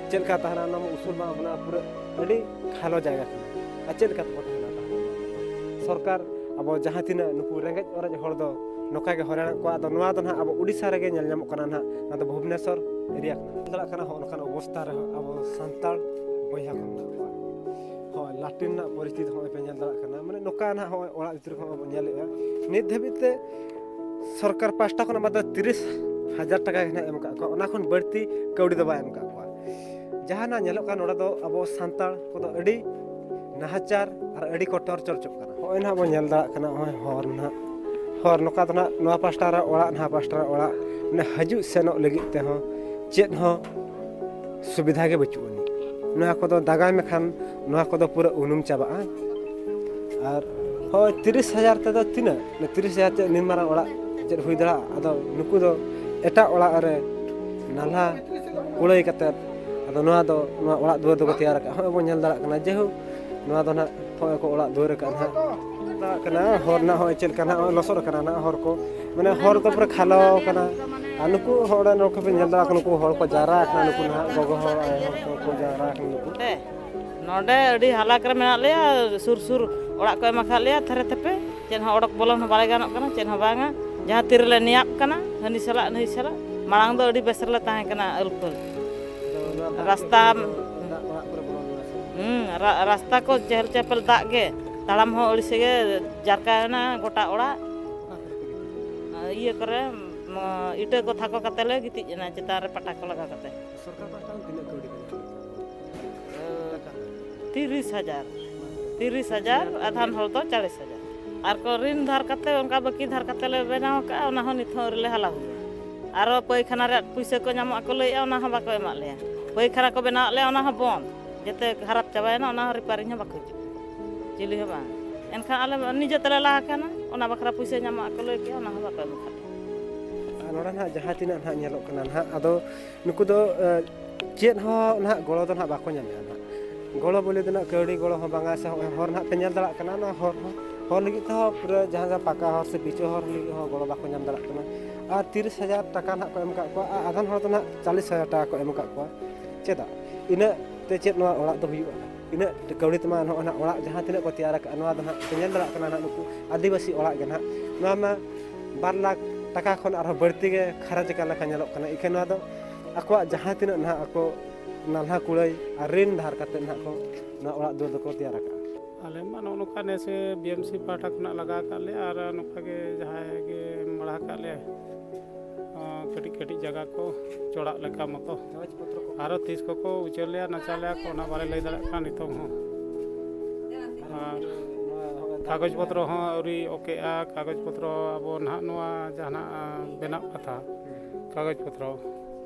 ᱪᱮᱫ ᱞᱮᱠᱟ ᱛᱟᱦᱮᱱᱟ, ᱚᱱᱟ ᱢᱟ ᱩᱥᱩᱞ ᱢᱟ ᱚᱱᱟ ᱯᱩᱨᱟᱹ ᱟᱹᱰᱤ ᱠᱷᱟᱞᱚ ᱡᱟᱭᱜᱟ ᱠᱟᱱᱟ᱾ ᱟᱨ ᱪᱮᱫ ᱞᱮᱠᱟ ᱛᱮᱠᱚ ᱛᱟᱦᱮᱱᱟ ᱛᱟᱦᱚᱞᱮ? ᱥᱚᱨᱠᱟᱨ ᱟᱵᱚ ᱡᱟᱦᱟᱸ ᱛᱤᱱᱟᱹᱜ ᱱᱩᱠᱩ ᱨᱮᱸᱜᱮᱡ ᱚᱨᱮᱡ ᱦᱚᱲ ᱫᱚ ᱱᱚᱝᱠᱟ ᱜᱮ ᱦᱚᱭᱨᱟᱱᱮᱫ ᱠᱚᱣᱟ᱾ ᱟᱫᱚ ᱱᱚᱣᱟ ᱫᱚ ᱱᱟᱦᱟᱜ ᱟᱵᱚ ᱳᱰᱤᱥᱟ ᱨᱮᱜᱮ ᱧᱮᱞ ᱧᱟᱢᱚᱜ ᱠᱟᱱᱟ ᱱᱟᱦᱟᱜ, ᱱᱚᱣᱟ ᱫᱚ ᱵᱷᱩᱵᱽᱱᱮᱥᱚᱨ ᱮᱨᱤᱭᱟ ᱠᱟᱱᱟ᱾ ᱧᱮᱞ ᱫᱟᱲᱮᱭᱟᱜ ᱠᱟᱱᱟ, ᱦᱚᱸᱜᱼᱚ ᱱᱚᱝᱠᱟᱱ ᱚᱵᱚᱥᱛᱟ ᱨᱮᱦᱚᱸ ᱟᱵᱚ ᱥᱟᱱᱛᱟᱲ ᱵᱚᱭᱦᱟ ᱠᱚ ᱢᱮᱱᱟᱜ ᱠᱚᱣᱟ᱾ ᱦᱳᱭ, ᱞᱟᱴᱨᱤᱱ ᱨᱮᱱᱟᱜ ᱯᱚᱨᱤᱥᱛᱷᱤᱛᱤ ᱦᱚᱸᱜᱼᱚᱭ ᱯᱮ ᱧᱮᱞ ᱫᱟᱲᱮᱭᱟᱜ ᱠᱟᱱᱟ, ᱢᱟᱱᱮ ᱱᱚᱝᱠᱟ ᱱᱟᱦᱟᱜ ᱦᱚᱸᱜᱼᱚᱭ ᱚᱲᱟᱜ ᱵᱷᱤᱛᱨᱤ ᱠᱷᱚᱱ ᱵᱚᱱ ᱧᱮᱞᱮᱫᱼᱟ᱾ ᱱᱤᱛ ᱫᱷᱟᱹᱵᱤᱡ ᱛᱮ ᱥᱚᱨᱠᱟᱨ ᱯᱟᱥᱴᱟ ᱠᱷᱚᱱᱟᱜ ᱢᱟᱛᱨᱚ ᱛᱤᱨᱤᱥ ᱦᱟᱡᱟᱨ ᱴᱟᱠᱟ ᱜᱮ ᱱᱟᱦᱟᱜ ᱮᱢ ᱟᱠᱟᱫ ᱠᱚᱣᱟ, ᱚᱱᱟ ᱠᱷᱚᱱ ᱵᱟᱹᱲᱛᱤ ᱠᱟᱹᱣᱰᱤ ᱫᱚ ᱵᱟᱭ ᱮᱢ ᱟᱠᱟᱫ ᱠᱚᱣᱟ᱾ ᱡᱟᱦᱟᱸ ᱱᱟᱦᱟᱜ ᱧᱮᱞᱚᱜ ᱠᱟᱱᱟ, ᱱᱚᱰᱮ ᱫᱚ ᱟᱵᱚ ᱥᱟᱱᱛᱟᱲ ᱠᱚᱫᱚ ᱟᱹᱰᱤ ᱱᱟᱦᱟᱪᱟᱨ ᱟᱨ ᱟᱹᱰᱤ ᱠᱚ ᱴᱚᱨᱪᱚᱨ ᱦᱚᱪᱚᱜ ᱠᱟᱱᱟ᱾ ᱱᱚᱜᱼᱚᱭ ᱱᱟᱦᱟᱜ ᱵᱚᱱ ᱧᱮᱞ ᱫᱟᱲᱮᱭᱟᱜ ᱠᱟᱱᱟ, ᱱᱚᱜᱼᱚᱭ ᱦᱚᱨ ᱱᱟᱦᱟᱜ, ᱦᱚᱨ ᱱᱚᱝᱠᱟ ᱫᱚ ᱱᱟᱦᱟᱜ ᱱᱚᱣᱟ ᱯᱟᱥᱴᱟ ᱨᱮ ᱚᱲᱟᱜ, ᱱᱟᱦᱟᱜ ᱯᱟᱥᱴᱟ ᱨᱮ ᱚᱲᱟᱜ, ᱢᱟᱱᱮ ᱦᱤᱡᱩᱜ ᱥᱮᱱᱚᱜ ᱞᱟᱹᱜᱤᱫ ᱛᱮᱦᱚᱸ ᱪᱮᱫ ᱦᱚᱸ ᱥᱩᱵᱤᱫᱷᱟ ᱜᱮ ᱵᱟᱹᱪᱩᱜ ᱟᱹᱱᱤᱡ᱾ ᱱᱚᱣᱟ ᱠᱚᱫᱚ ᱫᱟᱜᱟᱭ ᱢᱮᱠᱷᱟᱱ ᱱᱚᱣᱟ ᱠᱚᱫᱚ ᱯᱩᱨᱟᱹ ᱩᱱᱩᱢ ᱪᱟᱵᱟᱜᱼᱟ᱾ ᱟᱨ ᱦᱳᱭ, ᱛᱤᱨᱤᱥ ᱦᱟᱡᱟᱨ ᱛᱮᱫᱚ ᱛᱤᱱᱟᱹᱜ? ᱛᱤᱨᱤᱥ ᱦᱟᱡᱟᱨ ᱛᱮ ᱱᱤᱱ ᱢᱟᱨᱟᱝ ᱚᱲᱟᱜ ᱪᱮᱫ ᱦᱩᱭ ᱫᱟᱲᱮᱭᱟᱜᱼᱟ? ᱟᱫᱚ ᱱᱩᱠᱩ ᱫᱚ ᱮᱴᱟᱜ ᱚᱲᱟᱜ ᱨᱮ ᱱᱟᱞᱦᱟ ᱠᱩᱲᱟᱹᱭ ᱠᱟᱛᱮᱫ, ᱟᱫᱚ ᱱᱚᱣᱟ ᱫᱚ, ᱱᱚᱣᱟ ᱚᱲᱟᱜ ᱫᱩᱣᱟᱹᱨ ᱫᱚᱠᱚ ᱛᱮᱭᱟᱨ ᱟᱠᱟᱫᱼᱟ᱾ ᱦᱚᱸᱜᱼᱚᱭ ᱵᱚᱱ ᱧᱮᱞ ᱫᱟᱲᱮᱭᱟᱜ ᱠᱟᱱᱟ, ᱡᱮᱦᱳᱠ, ᱱᱚᱣᱟ ᱫᱚ ᱱᱟᱦᱟᱜ ᱦᱚᱸᱜᱼᱚᱭ ᱠᱚ ᱚᱲᱟᱜ ᱫᱩᱣᱟᱹᱨ ᱟᱠᱟᱫᱼᱟ ᱱᱟᱦᱟᱜ᱾ ᱫᱟᱲᱮᱭᱟᱜ ᱠᱟᱱᱟ, ᱦᱚᱨ ᱱᱟᱦᱟᱜ ᱦᱚᱸᱜᱼᱚᱭ ᱪᱮᱫ ᱞᱮᱠᱟ ᱱᱟᱦᱟᱜ ᱦᱚᱸᱜᱼᱚᱭ ᱞᱚᱥᱚᱫ ᱟᱠᱟᱱᱟ ᱱᱟᱦᱟᱜ ᱦᱚᱨ ᱠᱚ, ᱢᱟᱱᱮ ᱦᱚᱨ ᱫᱚ ᱯᱩᱨᱟᱹ ᱠᱷᱟᱞᱟᱣ ᱟᱠᱟᱱᱟ᱾ ᱟᱨ ᱱᱩᱠᱩ ᱦᱚᱲ ᱚᱸᱰᱮ ᱱᱩᱠᱩ ᱯᱮ ᱧᱮᱞ ᱫᱟᱲᱮᱭᱟᱜ ᱠᱟᱱᱟ, ᱱᱩᱠᱩ ᱦᱚᱲ ᱠᱚ ᱡᱟᱣᱨᱟ ᱟᱠᱟᱱᱟ, ᱱᱩᱠᱩ ᱱᱟᱦᱟᱜ ᱜᱚᱜᱚ ᱦᱚᱲ, ᱟᱭᱳ ᱦᱚᱲ ᱠᱚ ᱡᱟᱣᱨᱟ ᱟᱠᱟᱱᱟ ᱱᱩᱠᱩ᱾ ᱱᱚᱰᱮ ᱟᱹᱰᱤ ᱦᱟᱞᱟᱠ ᱨᱮ ᱢᱮᱱᱟᱜ ᱞᱮᱭᱟ, ᱥᱩᱨ ᱥᱩᱨ ᱚᱲᱟᱜ ᱠᱚ ᱮᱢ ᱟᱠᱟᱫ ᱞᱮᱭᱟ ᱛᱷᱮᱨᱮ ᱛᱷᱮᱯᱮ, ᱪᱮᱫ ᱦᱚᱸ ᱚᱰᱚᱠ ᱵᱚᱞᱚᱱ ᱦᱚᱸ ᱵᱟᱞᱮ ᱜᱟᱱᱚᱜ ᱠᱟᱱᱟ, ᱪᱮᱫ ᱦᱚᱸ ᱵᱟᱝᱟ᱾ ᱡᱟᱦᱟᱸ ᱛᱤ ᱨᱮᱞᱮ ᱱᱮᱭᱟᱵ ᱠᱟᱱᱟ, ᱦᱟᱹᱱᱤ ᱥᱟᱞᱟᱜ ᱱᱟᱹᱭ ᱥᱟᱞᱟᱜ᱾ ᱢᱟᱲᱟᱝ ᱫᱚ ᱟᱹᱰᱤ ᱵᱮᱥ ᱨᱮᱞᱮ ᱛᱟᱦᱮᱸ ᱠᱟᱱᱟ, ᱟᱹᱞᱯᱷᱟᱹᱞ᱾ ᱟᱫᱚ ᱱᱚᱣᱟ ᱫᱟᱜ ᱨᱟᱥᱛᱟ ᱠᱚ, ᱫᱟᱜ ᱚᱲᱟᱜ ᱠᱚᱨᱮ ᱵᱚᱞᱚᱱ ᱠᱟᱱᱟ ᱥᱮ? ᱦᱩᱸ, ᱨᱟ-, ᱨᱟᱥᱛᱟ ᱠᱚ ᱪᱮᱦᱮᱞ ᱪᱮᱯᱮᱞ ᱫᱟᱜ ᱜᱮ, ᱛᱟᱲᱟᱢ ᱦᱚᱸ ᱟᱹᱲᱤᱥ ᱜᱮ ᱡᱟᱨᱠᱟᱭᱮᱱᱟ ᱜᱚᱴᱟ ᱚᱲᱟᱜ᱾ ᱚᱠᱟ ᱠᱚᱨᱮ ᱯᱮ ᱜᱤᱛᱤᱡ ᱠᱟᱱᱟ? ᱤᱭᱟᱹ ᱠᱚᱨᱮ, ᱢ-, ᱤᱴᱟᱹ ᱠᱚ ᱛᱷᱟᱠᱚ ᱠᱟᱛᱮ ᱞᱮ ᱜᱤᱛᱤᱡ ᱮᱱᱟ, ᱪᱮᱛᱟᱱ ᱨᱮ ᱯᱟᱴᱟ ᱠᱚ ᱞᱟᱜᱟᱣ ᱠᱟᱛᱮ᱾ ᱥᱚᱨᱠᱟᱨ ᱯᱟᱦᱴᱟ ᱠᱷᱚᱱ ᱛᱤᱱᱟᱹᱜ ᱠᱟᱹᱣᱰᱤ ᱠᱚ ᱧᱟᱢ ᱠᱮᱫᱟ? ᱛᱤᱨᱤᱥ ᱦᱟᱡᱟᱨ, ᱛᱤᱨᱤᱥ ᱦᱟᱡᱟᱨ, ᱟᱫᱷᱟᱱ ᱦᱚᱲ ᱫᱚ ᱪᱟᱞᱤᱥ ᱦᱟᱡᱟᱨ᱾ ᱟᱨ ᱠᱚ ᱨᱤᱱ ᱫᱷᱟᱨ ᱠᱟᱛᱮ, ᱚᱱᱠᱟ ᱵᱟᱹᱠᱤ ᱫᱷᱟᱨ ᱠᱟᱛᱮ ᱞᱮ ᱵᱮᱱᱟᱣ ᱟᱠᱟᱫᱼᱟ, ᱚᱱᱟ ᱦᱚᱸ ᱱᱤᱛ ᱦᱚᱸ ᱟᱹᱣᱨᱤ ᱞᱮ ᱦᱟᱞᱟ ᱦᱩᱭᱟ᱾ ᱟᱨᱚ ᱯᱟᱹᱭᱠᱷᱟᱱᱟ ᱨᱮᱭᱟᱜ ᱯᱩᱭᱥᱟᱹ ᱠᱚ ᱧᱟᱢᱚᱜᱼᱟ ᱠᱚ ᱞᱟᱹᱭᱮᱫᱼᱟ, ᱚᱱᱟ ᱦᱚᱸ ᱵᱟᱠᱚ ᱮᱢᱟᱜ ᱞᱮᱭᱟ᱾ ᱯᱟᱹᱭᱠᱷᱟᱱᱟ ᱠᱚ ᱵᱮᱱᱟᱣᱟᱜ ᱞᱮᱭᱟ, ᱚᱱᱟ ᱦᱚᱸ ᱵᱚᱱᱫ, ᱡᱮᱛᱮ ᱠᱷᱟᱨᱟᱯ ᱪᱟᱵᱟᱭᱮᱱᱟ, ᱚᱱᱟ ᱦᱚᱸ ᱨᱤᱯᱮᱭᱟᱨᱤᱝ ᱦᱚᱸ ᱵᱟᱠᱚ ᱦᱤᱡᱩᱜ ᱠᱟᱱᱟ, ᱪᱤᱞᱤ ᱦᱚᱸ ᱵᱟᱝ᱾ ᱮᱱᱠᱷᱟᱱ ᱟᱞᱮ ᱱᱤᱡᱮ ᱛᱮᱞᱮ ᱞᱟᱦᱟ ᱠᱟᱱᱟ, ᱚᱱᱟ ᱵᱟᱠᱷᱨᱟ ᱯᱩᱭᱥᱟᱹ ᱧᱟᱢᱚᱜᱼᱟ ᱠᱚ ᱞᱟᱹᱭ ᱠᱮᱜᱼᱟ, ᱚᱱᱟ ᱦᱚᱸ ᱵᱟᱠᱚ ᱮᱢ ᱟᱠᱟᱫ ᱞᱮᱭᱟ᱾ ᱟᱨ ᱱᱚᱰᱮ ᱱᱟᱦᱟᱜ ᱡᱟᱦᱟᱸ ᱛᱤᱱᱟᱹᱜ ᱱᱟᱦᱟᱜ ᱧᱮᱞᱚᱜ ᱠᱟᱱᱟ ᱱᱟᱦᱟᱜ, ᱟᱫᱚ ᱱᱩᱠᱩ ᱫᱚ, ᱮ, ᱪᱮᱫ ᱦᱚᱸ ᱱᱟᱦᱟᱜ ᱜᱚᱲᱚ ᱫᱚ ᱱᱟᱦᱟᱜ ᱵᱟᱠᱚ ᱧᱟᱢᱮᱜᱼᱟ ᱱᱟᱦᱟᱜ᱾ ᱜᱚᱲᱚ ᱵᱚᱞᱮ ᱫᱚ ᱱᱟᱦᱟᱜ ᱠᱟᱹᱣᱰᱤ ᱜᱚᱲᱚ ᱦᱚᱸ ᱵᱟᱝᱟ, ᱥᱮ ᱦᱚᱸᱜᱼᱚᱭ ᱦᱚᱨ ᱱᱟᱦᱟᱜ ᱯᱮ ᱧᱮᱞ ᱫᱟᱲᱮᱭᱟᱜ ᱠᱟᱱᱟ, ᱚᱱᱟ ᱦᱚᱨ ᱦᱚᱸ, ᱦᱚᱨ ᱞᱟᱹᱜᱤᱫ ᱛᱮᱦᱚᱸ ᱯᱩᱨᱟᱹ ᱡᱟᱦᱟᱸ ᱡᱟᱦᱟᱸ ᱯᱟᱠᱟ ᱦᱚᱨ ᱥᱮ ᱯᱤᱪ ᱦᱚᱨ ᱞᱟᱹᱜᱤᱫ ᱦᱚᱸ ᱜᱚᱲᱚ ᱵᱟᱠᱚ ᱧᱟᱢ ᱫᱟᱲᱮᱭᱟᱜ ᱠᱟᱱᱟ᱾ ᱟᱨ ᱛᱤᱨᱤᱥ ᱦᱟᱡᱟᱨ ᱴᱟᱠᱟ ᱱᱟᱦᱟᱜ ᱠᱚ ᱮᱢ ᱟᱠᱟᱫ ᱠᱚᱣᱟ, ᱟᱨ ᱟᱫᱷᱟᱱ ᱦᱚᱲ ᱫᱚ ᱱᱟᱦᱟᱜ ᱪᱟᱞᱤᱥ ᱦᱟᱡᱟᱨ ᱴᱟᱠᱟ ᱠᱚ ᱮᱢ ᱟᱠᱟᱫ ᱠᱚᱣᱟ᱾ ᱪᱮᱫᱟᱜ? ᱤᱱᱟᱹᱜ ᱛᱮ ᱪᱮᱫ ᱱᱚᱣᱟ ᱚᱲᱟᱜ ᱫᱚ ᱦᱩᱭᱩᱜᱼᱟ? ᱤᱱᱟᱹᱜ ᱠᱟᱹᱣᱰᱤ ᱛᱮᱢᱟ ᱱᱚᱜᱼᱚᱭ ᱱᱟᱦᱟᱜ ᱚᱲᱟᱜ ᱡᱟᱦᱟᱸ ᱛᱤᱱᱟᱹᱜ ᱠᱚ ᱛᱮᱭᱟᱨ ᱟᱠᱟᱫᱼᱟ, ᱱᱚᱣᱟ ᱫᱚ ᱱᱟᱦᱟᱜ ᱯᱮ ᱧᱮᱞ ᱫᱟᱲᱮᱭᱟᱜ ᱠᱟᱱᱟ ᱱᱟᱦᱟᱜ, ᱱᱩᱠᱩ ᱟᱹᱫᱤᱵᱟᱹᱥᱤ ᱚᱲᱟᱜ ᱜᱮ ᱱᱟᱦᱟᱜ᱾ ᱱᱚᱣᱟ ᱢᱟ ᱵᱟᱨ ᱞᱟᱠᱷ ᱴᱟᱠᱟ ᱠᱷᱚᱱ ᱟᱨᱦᱚᱸ ᱵᱟᱹᱲᱛᱤ ᱜᱮ ᱠᱷᱚᱨᱚᱪ ᱟᱠᱟᱱ ᱞᱮᱠᱟ ᱧᱮᱞᱚᱜ ᱠᱟᱱᱟ᱾ ᱤᱠᱷᱟᱹᱱ ᱱᱚᱣᱟ ᱫᱚ ᱟᱠᱚᱣᱟᱜ ᱡᱟᱦᱟᱸ ᱛᱤᱱᱟᱹᱜ ᱱᱟᱦᱟᱜ ᱟᱠᱚ ᱱᱟᱞᱦᱟ ᱠᱩᱲᱟᱹᱭ ᱟᱨ ᱨᱤᱱ ᱫᱷᱟᱨ ᱠᱟᱛᱮ ᱱᱟᱦᱟᱜ ᱠᱚ ᱱᱚᱣᱟ ᱚᱲᱟᱜ ᱫᱩᱣᱟᱹᱨ ᱫᱚᱠᱚ ᱛᱮᱭᱟᱨ ᱟᱠᱟᱫᱼᱟ᱾ ᱟᱞᱮ ᱢᱟ ᱱᱚᱜᱼᱚ ᱱᱚᱝᱠᱟ ᱱᱮᱥᱮ ᱵᱤ ᱮᱢ ᱥᱤ ᱯᱟᱦᱴᱟ ᱠᱷᱚᱱᱟᱜ ᱞᱟᱜᱟᱣ ᱟᱠᱟᱫ ᱞᱮᱭᱟ, ᱟᱨ ᱱᱚᱝᱠᱟ ᱜᱮ ᱡᱟᱦᱟᱸᱭ ᱜᱮ ᱮᱢ ᱵᱟᱲᱟ ᱟᱠᱟᱫ ᱞᱮᱭᱟ, ᱚ, ᱠᱟᱹᱴᱤᱡ ᱠᱟᱹᱴᱤᱡ ᱡᱟᱭᱜᱟ ᱠᱚ ᱪᱚᱲᱟᱜ ᱞᱮᱠᱟ ᱢᱚᱛᱚ᱾ ᱠᱟᱜᱚᱡᱽ ᱯᱚᱛᱨᱚ ᱠᱚ? ᱟᱨᱚ ᱛᱤᱥ ᱠᱚᱠᱚ ᱩᱪᱟᱹᱲ ᱞᱮᱭᱟ, ᱱᱟᱪᱟᱲ ᱞᱮᱭᱟ ᱠᱚ, ᱚᱱᱟ ᱵᱟᱞᱮ ᱞᱟᱹᱭ ᱫᱟᱲᱮᱭᱟᱜ ᱠᱟᱱᱟ ᱱᱤᱛᱚᱝ ᱦᱚᱸ᱾ ᱟᱨ ᱱᱚᱣᱟ ᱦᱚᱸ ᱫᱟᱜ ᱠᱟᱜᱚᱡᱽ ᱯᱚᱛᱨᱚ ᱦᱚᱸ ᱟᱹᱣᱨᱤ ᱳᱠᱮᱜᱼᱟ᱾ ᱠᱟᱜᱚᱡᱽ ᱯᱚᱛᱨᱚ ᱟᱵᱚ ᱱᱟᱦᱟᱜ ᱱᱚᱣᱟ ᱡᱟᱦᱟᱱᱟᱜ, ᱟ, ᱵᱮᱱᱟᱜ ᱠᱟᱛᱷᱟ, ᱦᱩᱸ᱾ ᱠᱟᱜᱚᱡᱽ ᱯᱚᱛᱨᱚ,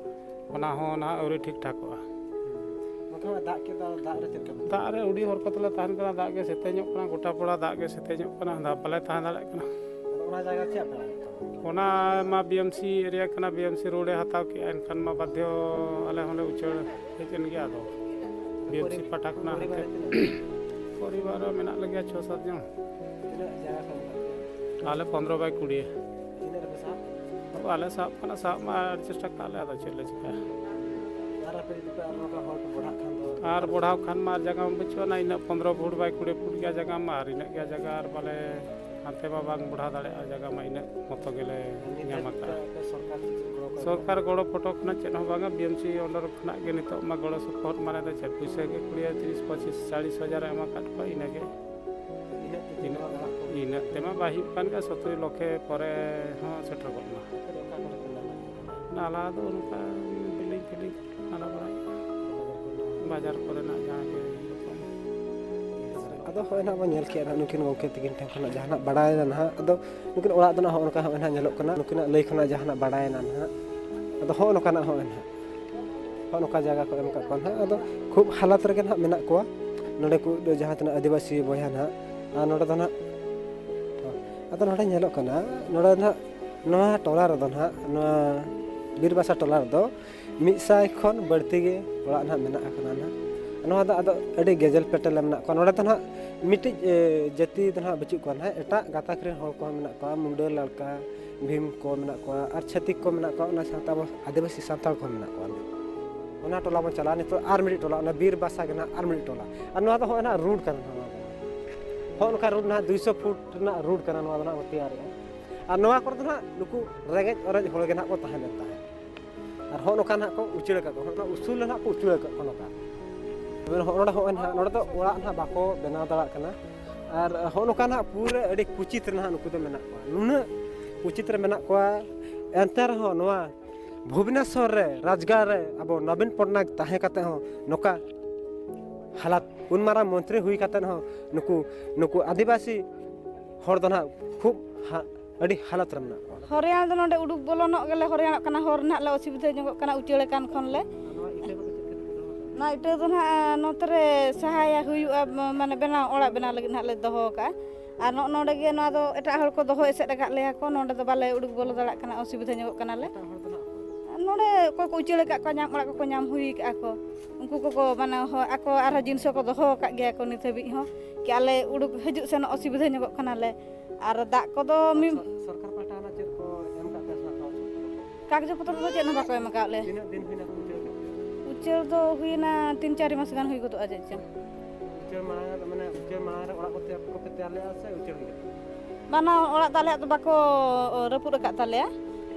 ᱚᱱᱟ ᱦᱚᱸ ᱱᱟᱦᱟᱜ ᱟᱹᱣᱨᱤ ᱴᱷᱤᱠ ᱴᱷᱟᱠᱚᱜᱼᱟ᱾ ᱦᱩᱸ᱾ ᱱᱚᱛᱮ ᱢᱟ ᱫᱟᱜ ᱠᱮᱫ ᱫᱚ, ᱫᱟᱜ ᱨᱮ ᱪᱮᱫ ᱞᱮᱠᱟ ᱵᱮᱱ? ᱫᱟᱜ ᱨᱮ ᱟᱹᱰᱤ ᱦᱚᱨᱠᱚᱛ ᱞᱮ ᱛᱟᱦᱮᱱ ᱠᱟᱱᱟ, ᱫᱟᱜ ᱜᱮ ᱥᱮᱛᱮᱧᱚᱜ ᱠᱟᱱᱟ, ᱜᱚᱴᱟ ᱯᱟᱲᱟ ᱫᱟᱜ ᱜᱮ ᱥᱮᱛᱮᱧᱚᱜ ᱠᱟᱱᱟ, ᱫᱟᱜ ᱵᱟᱞᱮ ᱛᱟᱦᱮᱸ ᱫᱟᱲᱮᱭᱟᱜ ᱠᱟᱱᱟ᱾ ᱟᱫᱚ ᱚᱱᱟ ᱡᱟᱭᱜᱟ ᱪᱮᱫ ᱯᱮ ᱞᱟᱜᱟᱣ ᱠᱟᱫᱟ? ᱚᱱᱟ ᱢᱟ ᱵᱤ ᱮᱢ ᱥᱤ ᱮᱨᱤᱭᱟ ᱠᱟᱱᱟ, ᱵᱤ ᱮᱢ ᱥᱤ ᱨᱳᱰ ᱮ ᱦᱟᱛᱟᱣ ᱠᱮᱜᱼᱟ, ᱮᱱᱠᱷᱟᱱ ᱢᱟ ᱵᱟᱫᱽᱫᱷᱚ ᱟᱞᱮ ᱦᱚᱸᱞᱮ ᱩᱪᱟᱹᱲ ᱦᱮᱡ ᱮᱱ ᱜᱮᱭᱟ᱾ ᱟᱫᱚ ᱵᱤ ᱮᱢ ᱥᱤ ᱯᱟᱦᱴᱟ ᱠᱷᱚᱱᱟᱜ ᱯᱚᱨᱤᱵᱟᱨ ᱦᱟᱱᱛᱮ ᱨᱮ ᱛᱤᱱᱟᱹᱜ? ᱯᱚᱨᱤᱵᱟᱨ ᱨᱮ ᱢᱮᱱᱟᱜ ᱞᱮᱜᱮᱭᱟ ᱪᱷᱚ ᱥᱟᱛ ᱡᱚᱱ᱾ ᱛᱤᱱᱟᱹᱜ ᱡᱟᱭᱜᱟ ᱠᱷᱚᱱ ᱢᱮᱱᱟᱜ ᱯᱮᱭᱟ? ᱟᱞᱮ ᱯᱚᱱᱫᱽᱨᱚ ᱵᱟᱭ ᱠᱩᱲᱤ᱾ ᱛᱤᱱᱟᱹᱜ ᱨᱮᱯᱮ ᱥᱟᱵ? ᱟᱫᱚ ᱟᱞᱮ ᱥᱟᱵ ᱠᱟᱱᱟ, ᱥᱟᱵ ᱢᱟ ᱟᱹᱰᱤ ᱪᱮᱥᱴᱟ ᱠᱟᱜ ᱞᱮ, ᱟᱫᱚ ᱪᱮᱫ ᱞᱮ ᱪᱤᱠᱟᱹᱭᱟ? ᱟᱨ ᱟᱯᱮ ᱡᱩᱫᱤ ᱯᱮ ᱟᱨ ᱱᱚᱝᱠᱟ ᱦᱚᱲ ᱠᱚ ᱵᱚᱲᱦᱟᱜ ᱠᱷᱟᱱ ᱫᱚ? ᱟᱨ ᱵᱚᱲᱦᱟᱣ ᱠᱷᱟᱱ ᱢᱟ ᱟᱨ ᱡᱟᱭᱜᱟ ᱢᱟ ᱵᱟᱹᱪᱩᱜ ᱟᱱᱟ, ᱤᱱᱟᱹᱜ ᱯᱚᱱᱫᱽᱨᱚ ᱯᱷᱩᱴ ᱵᱟᱭ ᱠᱩᱲᱤ ᱯᱷᱩᱴ ᱜᱮᱭᱟ ᱡᱟᱭᱜᱟ ᱢᱟ, ᱟᱨ ᱤᱱᱟᱹᱜ ᱜᱮᱭᱟ ᱡᱟᱭᱜᱟ, ᱟᱨ ᱵᱟᱞᱮ ᱦᱟᱱᱛᱮ ᱢᱟ ᱵᱟᱝ ᱵᱚᱲᱦᱟᱣ ᱫᱟᱲᱮᱭᱟᱜᱼᱟ, ᱡᱟᱭᱜᱟ ᱢᱟ ᱤᱱᱟᱹᱜ ᱢᱚᱛᱚ ᱜᱮᱞᱮ ᱱᱤᱛ ᱧᱟᱢ ᱫᱷᱟᱹᱵᱤᱡ ᱟᱠᱟᱫᱼᱟ᱾ ᱛᱮ ᱟᱯᱮ ᱥᱚᱨᱠᱟᱨ ᱥᱮᱫ ᱠᱷᱚᱱ ᱜᱚᱲᱚ ᱠᱚ ᱮᱢ? ᱥᱚᱨᱠᱟᱨ ᱜᱚᱲᱚ ᱯᱷᱚᱴᱚ ᱠᱷᱚᱱᱟᱜ ᱪᱮᱫ ᱦᱚᱸ ᱵᱟᱝᱟ, ᱵᱤ ᱮᱢ ᱥᱤ under ᱠᱷᱚᱱᱟᱜ ᱜᱮ ᱱᱤᱛᱚᱜ ᱢᱟ ᱜᱚᱲᱚ ᱥᱚᱯᱚᱦᱚᱫ ᱢᱟᱱᱮ ᱫᱚ ᱪᱮᱫ ᱯᱩᱭᱥᱟᱹ ᱜᱮ ᱠᱩᱲᱤ ᱦᱟᱡᱟᱨ, ᱛᱤᱨᱤᱥ, ᱯᱚᱸᱪᱤᱥ, ᱪᱟᱞᱤᱥ ᱦᱟᱡᱟᱨ ᱮ ᱮᱢ ᱟᱠᱟᱫ ᱠᱚᱣᱟ, ᱤᱱᱟᱹᱜᱮ᱾ ᱤᱱᱟᱹᱜ ᱛᱮᱜᱮ ᱤᱱᱟᱹᱜ, ᱱᱚᱣᱟ ᱚᱲᱟᱜ ᱠᱚ? ᱤᱱᱟᱹᱜ ᱛᱮᱢᱟ ᱵᱟᱭ ᱦᱩᱭᱩᱜ ᱠᱟᱱ ᱜᱮᱭᱟ, ᱥᱚᱛᱨᱤ ᱞᱚᱠᱷᱮ ᱠᱚᱨᱮ ᱦᱚᱸ ᱥᱮᱴᱮᱨ ᱜᱚᱫ ᱮᱱᱟ᱾ ᱟᱯᱮ ᱫᱚ ᱚᱠᱟ ᱠᱚᱨᱮ ᱯᱮ ᱱᱟᱞᱟ ᱜᱮᱭᱟ? ᱱᱟᱞᱟ ᱫᱚ ᱚᱱᱠᱟ ᱵᱤᱞᱰᱤᱝ ᱯᱷᱤᱞᱰᱤᱝ ᱱᱟᱞᱟ ᱵᱟᱲᱟᱭ᱾ ᱵᱟᱡᱟᱨ ᱠᱚᱨᱮᱱᱟᱜ ᱡᱟᱦᱟᱸ ᱜᱮ ᱦᱩᱭᱩᱜ ᱠᱟᱱ᱾ ᱟᱫᱚ ᱦᱚᱸᱜᱼᱚᱭ ᱱᱟᱦᱟᱜ ᱵᱚᱱ ᱧᱮᱞ ᱠᱮᱜᱼᱟ ᱱᱟᱦᱟᱜ ᱱᱩᱠᱤᱱ ᱜᱚᱢᱠᱮ ᱛᱟᱹᱠᱤᱱ ᱴᱷᱮᱱ ᱠᱷᱚᱱᱟᱜ ᱡᱟᱦᱟᱱᱟᱜ ᱵᱟᱲᱟᱭᱮᱱᱟ ᱱᱟᱦᱟᱜ᱾ ᱟᱫᱚ ᱱᱩᱠᱤᱱ ᱚᱲᱟᱜ ᱫᱚ ᱱᱟᱦᱟᱜ ᱦᱚᱸᱜᱼᱚ ᱱᱚᱝᱠᱟ ᱦᱚᱸᱜᱼᱚᱭ ᱱᱟᱦᱟᱜ ᱧᱮᱞᱚᱜ ᱠᱟᱱᱟ, ᱱᱩᱠᱤᱱᱟᱜ ᱞᱟᱹᱭ ᱠᱷᱚᱱᱟᱜ ᱡᱟᱦᱟᱱᱟᱜ ᱵᱟᱲᱟᱭᱮᱱᱟ ᱱᱟᱦᱟᱜ᱾ ᱟᱫᱚ ᱦᱚᱸᱜᱼᱚ ᱱᱚᱝᱠᱟᱱᱟᱜ ᱦᱚᱸᱜᱼᱚᱭ ᱱᱟᱦᱟᱜ, ᱦᱚᱸᱜᱼᱚ ᱱᱚᱝᱠᱟ ᱡᱟᱭᱜᱟ ᱠᱚ ᱮᱢ ᱟᱠᱟᱫ ᱠᱚᱣᱟ ᱱᱟᱦᱟᱜ᱾ ᱟᱫᱚ ᱠᱷᱩᱵ ᱦᱟᱞᱟᱛ ᱨᱮᱜᱮ ᱱᱟᱦᱟᱜ ᱢᱮᱱᱟᱜ ᱠᱚᱣᱟ ᱱᱚᱰᱮ ᱠᱚ ᱡᱟᱦᱟᱸ ᱛᱤᱱᱟᱹᱜ ᱟᱹᱫᱤᱵᱟᱹᱥᱤ ᱵᱚᱭᱦᱟ ᱱᱟᱦᱟᱜ᱾ ᱟᱨ ᱱᱚᱰᱮ ᱫᱚ ᱱᱟᱦᱟᱜ, ᱟᱫᱚ ᱱᱚᱰᱮ ᱧᱮᱞᱚᱜ ᱠᱟᱱᱟ, ᱱᱚᱰᱮ ᱱᱟᱦᱟᱜ ᱱᱚᱣᱟ ᱴᱚᱞᱟ ᱨᱮᱫᱚ ᱱᱟᱦᱟᱜ, ᱱᱚᱣᱟ ᱵᱤᱨᱵᱟᱥᱟ ᱴᱚᱞᱟ ᱨᱮᱫᱚ ᱢᱤᱫ ᱥᱟᱭ ᱠᱷᱚᱱ ᱵᱟᱹᱲᱛᱤ ᱜᱮ ᱚᱲᱟᱜ ᱱᱟᱦᱟᱜ ᱢᱮᱱᱟᱜ ᱟᱠᱟᱫᱟ ᱱᱟᱦᱟᱜ᱾ ᱱᱚᱣᱟ ᱫᱚ ᱟᱫᱚ ᱟᱹᱰᱤ ᱜᱮᱡᱮᱞ ᱯᱮᱴᱮᱞ ᱨᱮ ᱢᱮᱱᱟᱜ ᱠᱚᱣᱟ᱾ ᱱᱚᱰᱮ ᱫᱚ ᱱᱟᱦᱟᱜ ᱢᱤᱫᱴᱤᱡ, ᱮ, ᱡᱟᱹᱛᱤ ᱫᱚ ᱱᱟᱦᱟᱜ ᱵᱟᱹᱪᱩᱜ ᱠᱚᱣᱟ ᱱᱟᱦᱟᱜ, ᱮᱴᱟᱜ ᱜᱟᱛᱟᱠ ᱨᱮᱱ ᱦᱚᱲ ᱠᱚᱦᱚᱸ ᱢᱮᱱᱟᱜ ᱠᱚᱣᱟ, ᱢᱩᱱᱰᱟᱹ, ᱞᱟᱲᱠᱟ, ᱵᱷᱤᱢ ᱠᱚ ᱢᱮᱱᱟᱜ ᱠᱚᱣᱟ, ᱟᱨ ᱪᱷᱟᱹᱛᱤᱠ ᱠᱚ ᱢᱮᱱᱟᱜ ᱠᱚᱣᱟ, ᱚᱱᱟ ᱥᱟᱶᱛᱮ ᱟᱵᱚ ᱟᱹᱫᱤᱵᱟᱹᱥᱤ ᱥᱟᱱᱛᱟᱲ ᱠᱚᱦᱚᱸ ᱢᱮᱱᱟᱜ ᱠᱚᱣᱟ᱾ ᱚᱱᱟ ᱴᱚᱞᱟ ᱵᱚᱱ ᱪᱟᱞᱟᱜᱼᱟ ᱱᱤᱛᱚᱜ, ᱟᱨ ᱢᱤᱫᱴᱤᱡ ᱴᱚᱞᱟ, ᱚᱱᱟ ᱵᱤᱨ ᱵᱟᱥᱟ ᱜᱮ ᱱᱟᱦᱟᱜ ᱟᱨ ᱢᱤᱫᱴᱤᱡ ᱴᱚᱞᱟ᱾ ᱟᱨ ᱱᱚᱣᱟ ᱫᱚ ᱦᱚᱸᱜᱼᱚᱭ ᱱᱟᱦᱟᱜ ᱨᱳᱰ ᱠᱟᱱᱟ ᱱᱟᱦᱟᱜ ᱱᱚᱣᱟ ᱫᱚ᱾ ᱦᱚᱸᱜᱼᱚ ᱱᱚᱝᱠᱟ ᱨᱳᱰ ᱱᱟᱦᱟᱜ ᱫᱩᱭᱥᱚ ᱯᱷᱩᱴ ᱨᱮᱱᱟᱜ ᱨᱳᱰ ᱠᱟᱱᱟ ᱱᱚᱣᱟ ᱫᱚ ᱱᱟᱦᱟᱜ ᱵᱚᱱ ᱛᱮᱭᱟᱨᱮᱜᱼᱟ᱾ ᱟᱨ ᱱᱚᱣᱟ ᱠᱚᱨᱮ ᱫᱚ ᱱᱟᱦᱟᱜ ᱱᱩᱠᱩ ᱨᱮᱸᱜᱮᱡ ᱚᱨᱮᱡ ᱦᱚᱲ ᱜᱮ ᱱᱟᱦᱟᱜ ᱠᱚ ᱛᱟᱦᱮᱸ ᱞᱮᱱ ᱛᱟᱦᱮᱸᱫ᱾ ᱟᱨ ᱦᱚᱸᱜᱼᱚ ᱱᱚᱝᱠᱟ ᱱᱟᱦᱟᱜ ᱠᱚ ᱩᱪᱟᱹᱲ ᱟᱠᱟᱫ ᱠᱚᱣᱟ, ᱦᱚᱸᱜᱼᱚ ᱱᱚᱣᱟ ᱩᱥᱩᱞ ᱨᱮ ᱱᱟᱦᱟᱜ ᱠᱚ ᱩᱪᱟᱹᱲ ᱟᱠᱟᱫ ᱠᱚᱣᱟ ᱱᱚᱝᱠᱟ᱾ ᱱᱚᱰᱮ ᱦᱚᱸᱜᱼᱚᱭ ᱱᱟᱦᱟᱜ, ᱱᱚᱰᱮ ᱫᱚ ᱚᱲᱟᱜ ᱱᱟᱦᱟᱜ ᱵᱟᱠᱚ ᱵᱮᱱᱟᱣ ᱫᱟᱲᱮᱭᱟᱜ ᱠᱟᱱᱟ᱾ ᱟᱨ ᱦᱚᱸᱜᱼᱚ ᱱᱚᱝᱠᱟ ᱱᱟᱦᱟᱜ ᱯᱩᱨᱟᱹ ᱟᱹᱰᱤ ᱠᱩᱪᱤᱛ ᱨᱮ ᱱᱟᱦᱟᱜ ᱱᱩᱠᱩ ᱫᱚ ᱢᱮᱱᱟᱜ ᱠᱚᱣᱟ, ᱱᱩᱱᱟᱹᱜ ᱠᱩᱪᱤᱛ ᱨᱮ ᱢᱮᱱᱟᱜ ᱠᱚᱣᱟ᱾ ᱮᱱᱛᱮ ᱨᱮᱦᱚᱸ ᱱᱚᱣᱟ ᱵᱷᱩᱵᱽᱱᱮᱥᱚᱨ ᱨᱮ ᱨᱟᱡᱽᱜᱟᱲ ᱨᱮ ᱟᱵᱚ ᱱᱚᱵᱤᱱ ᱯᱚᱴᱱᱟᱭᱮᱠ ᱛᱟᱦᱮᱸ ᱠᱟᱛᱮ ᱦᱚᱸ ᱱᱚᱝᱠᱟ ᱦᱟᱞᱟᱛ, ᱩᱱ ᱢᱟᱨᱟᱝ ᱢᱚᱱᱛᱨᱤ ᱦᱩᱭ ᱠᱟᱛᱮ ᱦᱚᱸ ᱱᱩᱠᱩ, ᱱᱩᱠᱩ ᱟᱹᱫᱤᱵᱟᱹᱥᱤ ᱦᱚᱲ ᱫᱚ ᱱᱟᱦᱟᱜ ᱠᱷᱩᱵ ᱦᱟ-, ᱟᱹᱰᱤ ᱦᱟᱞᱚᱛ ᱨᱮ ᱢᱮᱱᱟᱜ ᱠᱚᱣᱟ᱾ ᱦᱚᱨᱭᱟᱲ ᱫᱚ ᱱᱚᱰᱮ ᱩᱰᱩᱠ ᱵᱚᱞᱚᱱᱚᱜ ᱜᱮᱞᱮ ᱦᱚᱨᱭᱟᱲᱚᱜ ᱠᱟᱱᱟ, ᱦᱚᱨ ᱨᱮᱱᱟᱜ ᱞᱮ ᱚᱥᱩᱵᱤᱫᱷᱟ ᱧᱚᱜᱚᱜ ᱠᱟᱱᱟ ᱩᱪᱟᱹᱲ ᱟᱠᱟᱱ ᱠᱷᱚᱱ ᱞᱮ᱾ ᱱᱚᱣᱟ ᱤᱴᱟᱹ ᱫᱚ ᱱᱟᱦᱟᱜ ᱱᱚᱛᱮ ᱨᱮ ᱥᱟᱦᱟᱭᱟ ᱦᱩᱭᱩᱜᱼᱟ, ᱢᱟᱱᱮ ᱵᱮᱱᱟᱣ, ᱚᱲᱟᱜ ᱵᱮᱱᱟᱣ ᱞᱟᱹᱜᱤᱫ ᱱᱟᱦᱟᱜ ᱞᱮ ᱫᱚᱦᱚ ᱟᱠᱟᱫᱼᱟ᱾ ᱟᱨ ᱱᱚᱜᱼᱚ ᱱᱚᱰᱮ ᱜᱮ ᱱᱚᱣᱟ ᱫᱚ ᱮᱴᱟᱜ ᱦᱚᱲ ᱠᱚ ᱫᱚᱦᱚ ᱮᱥᱮᱫ ᱟᱠᱟᱫ ᱞᱮᱭᱟ ᱠᱚ, ᱱᱚᱰᱮ ᱫᱚ ᱵᱟᱞᱮ ᱩᱰᱩᱠ ᱵᱚᱞᱚ ᱫᱟᱲᱮᱭᱟᱜ ᱠᱟᱱᱟ, ᱚᱥᱩᱵᱤᱫᱷᱟ ᱧᱚᱜᱚᱜ ᱠᱟᱱᱟᱞᱮ᱾ ᱱᱚᱰᱮ ᱚᱠᱚᱭ ᱠᱚ ᱩᱪᱟᱹᱲ ᱟᱠᱟᱫ ᱠᱚᱣᱟ, ᱧᱟᱢ ᱚᱲᱟᱜ ᱠᱚᱠᱚ ᱧᱟᱢ ᱦᱩᱭ ᱟᱠᱟᱫᱼᱟ ᱠᱚ, ᱩᱱᱠᱩ ᱠᱚᱠᱚ ᱢᱟᱱᱮ ᱦᱚ-, ᱟᱠᱚ ᱟᱨᱦᱚᱸ ᱡᱤᱱᱤᱥ ᱦᱚᱸᱠᱚ ᱫᱚᱦᱚ ᱟᱠᱟᱫ ᱜᱮᱭᱟ ᱠᱚ ᱱᱤᱛ ᱦᱟᱹᱵᱤᱡ ᱦᱚᱸ, ᱠᱤ ᱟᱞᱮ ᱩᱰᱩᱠ ᱦᱤᱡᱩᱜ ᱥᱮᱱᱚᱜ ᱚᱥᱩᱵᱤᱫᱷᱟ ᱧᱚᱜᱚᱜ ᱠᱟᱱᱟᱞᱮ᱾ ᱟᱨ ᱫᱟᱜ ᱠᱚᱫᱚ ᱢᱤ- ᱥᱚᱨ-, ᱥᱚᱨᱠᱟᱨ ᱯᱟᱦᱴᱟ ᱠᱷᱚᱱᱟᱜ ᱪᱮᱫ ᱠᱚ ᱮᱢ ᱠᱟᱜ ᱯᱮᱭᱟ ᱥᱮ ᱵᱟᱝ ᱠᱟᱜᱚᱡᱽ ᱯᱚᱛᱨᱚ ᱠᱚ? ᱠᱟᱜᱚᱡᱽ ᱯᱚᱛᱨᱚ ᱫᱚ ᱪᱮᱫ ᱦᱚᱸ ᱵᱟᱠᱚ ᱮᱢ ᱟᱠᱟᱫ ᱞᱮᱭᱟ᱾ ᱛᱤᱱᱟᱹᱜ ᱫᱤᱱ ᱦᱩᱭᱱᱟ ᱠᱚ ᱩᱪᱟᱹᱲ ᱠᱟᱜ ᱯᱮᱭᱟ? ᱩᱪᱟᱹᱲ ᱫᱚ ᱦᱩᱭᱱᱟ ᱛᱤᱱ ᱪᱟᱨ ᱢᱟᱥ ᱜᱟᱱ ᱦᱩᱭ ᱜᱚᱫᱚᱜᱼᱟ ᱪᱮᱫ ᱪᱚᱝ᱾ ᱩᱪᱟᱹᱲ ᱢᱟᱲᱟᱝ ᱨᱮ, ᱢᱟᱱᱮ ᱩᱪᱟᱹᱲ ᱢᱟᱲᱟᱝ ᱨᱮ ᱚᱲᱟᱜ ᱠᱚ ᱛᱮᱭᱟᱨ, ᱠᱚᱯᱮ ᱛᱮᱭᱟᱨ ᱞᱮᱜᱼᱟ ᱥᱮ ᱩᱪᱟᱹᱲ ᱜᱮ? ᱵᱟᱱᱟ ᱚᱲᱟᱜ ᱫᱚ ᱟᱞᱮᱭᱟᱜ ᱫᱚ ᱵᱟᱠᱚ ᱨᱟᱹᱯᱩᱫ ᱟᱠᱟᱫ ᱛᱟᱞᱮᱭᱟ,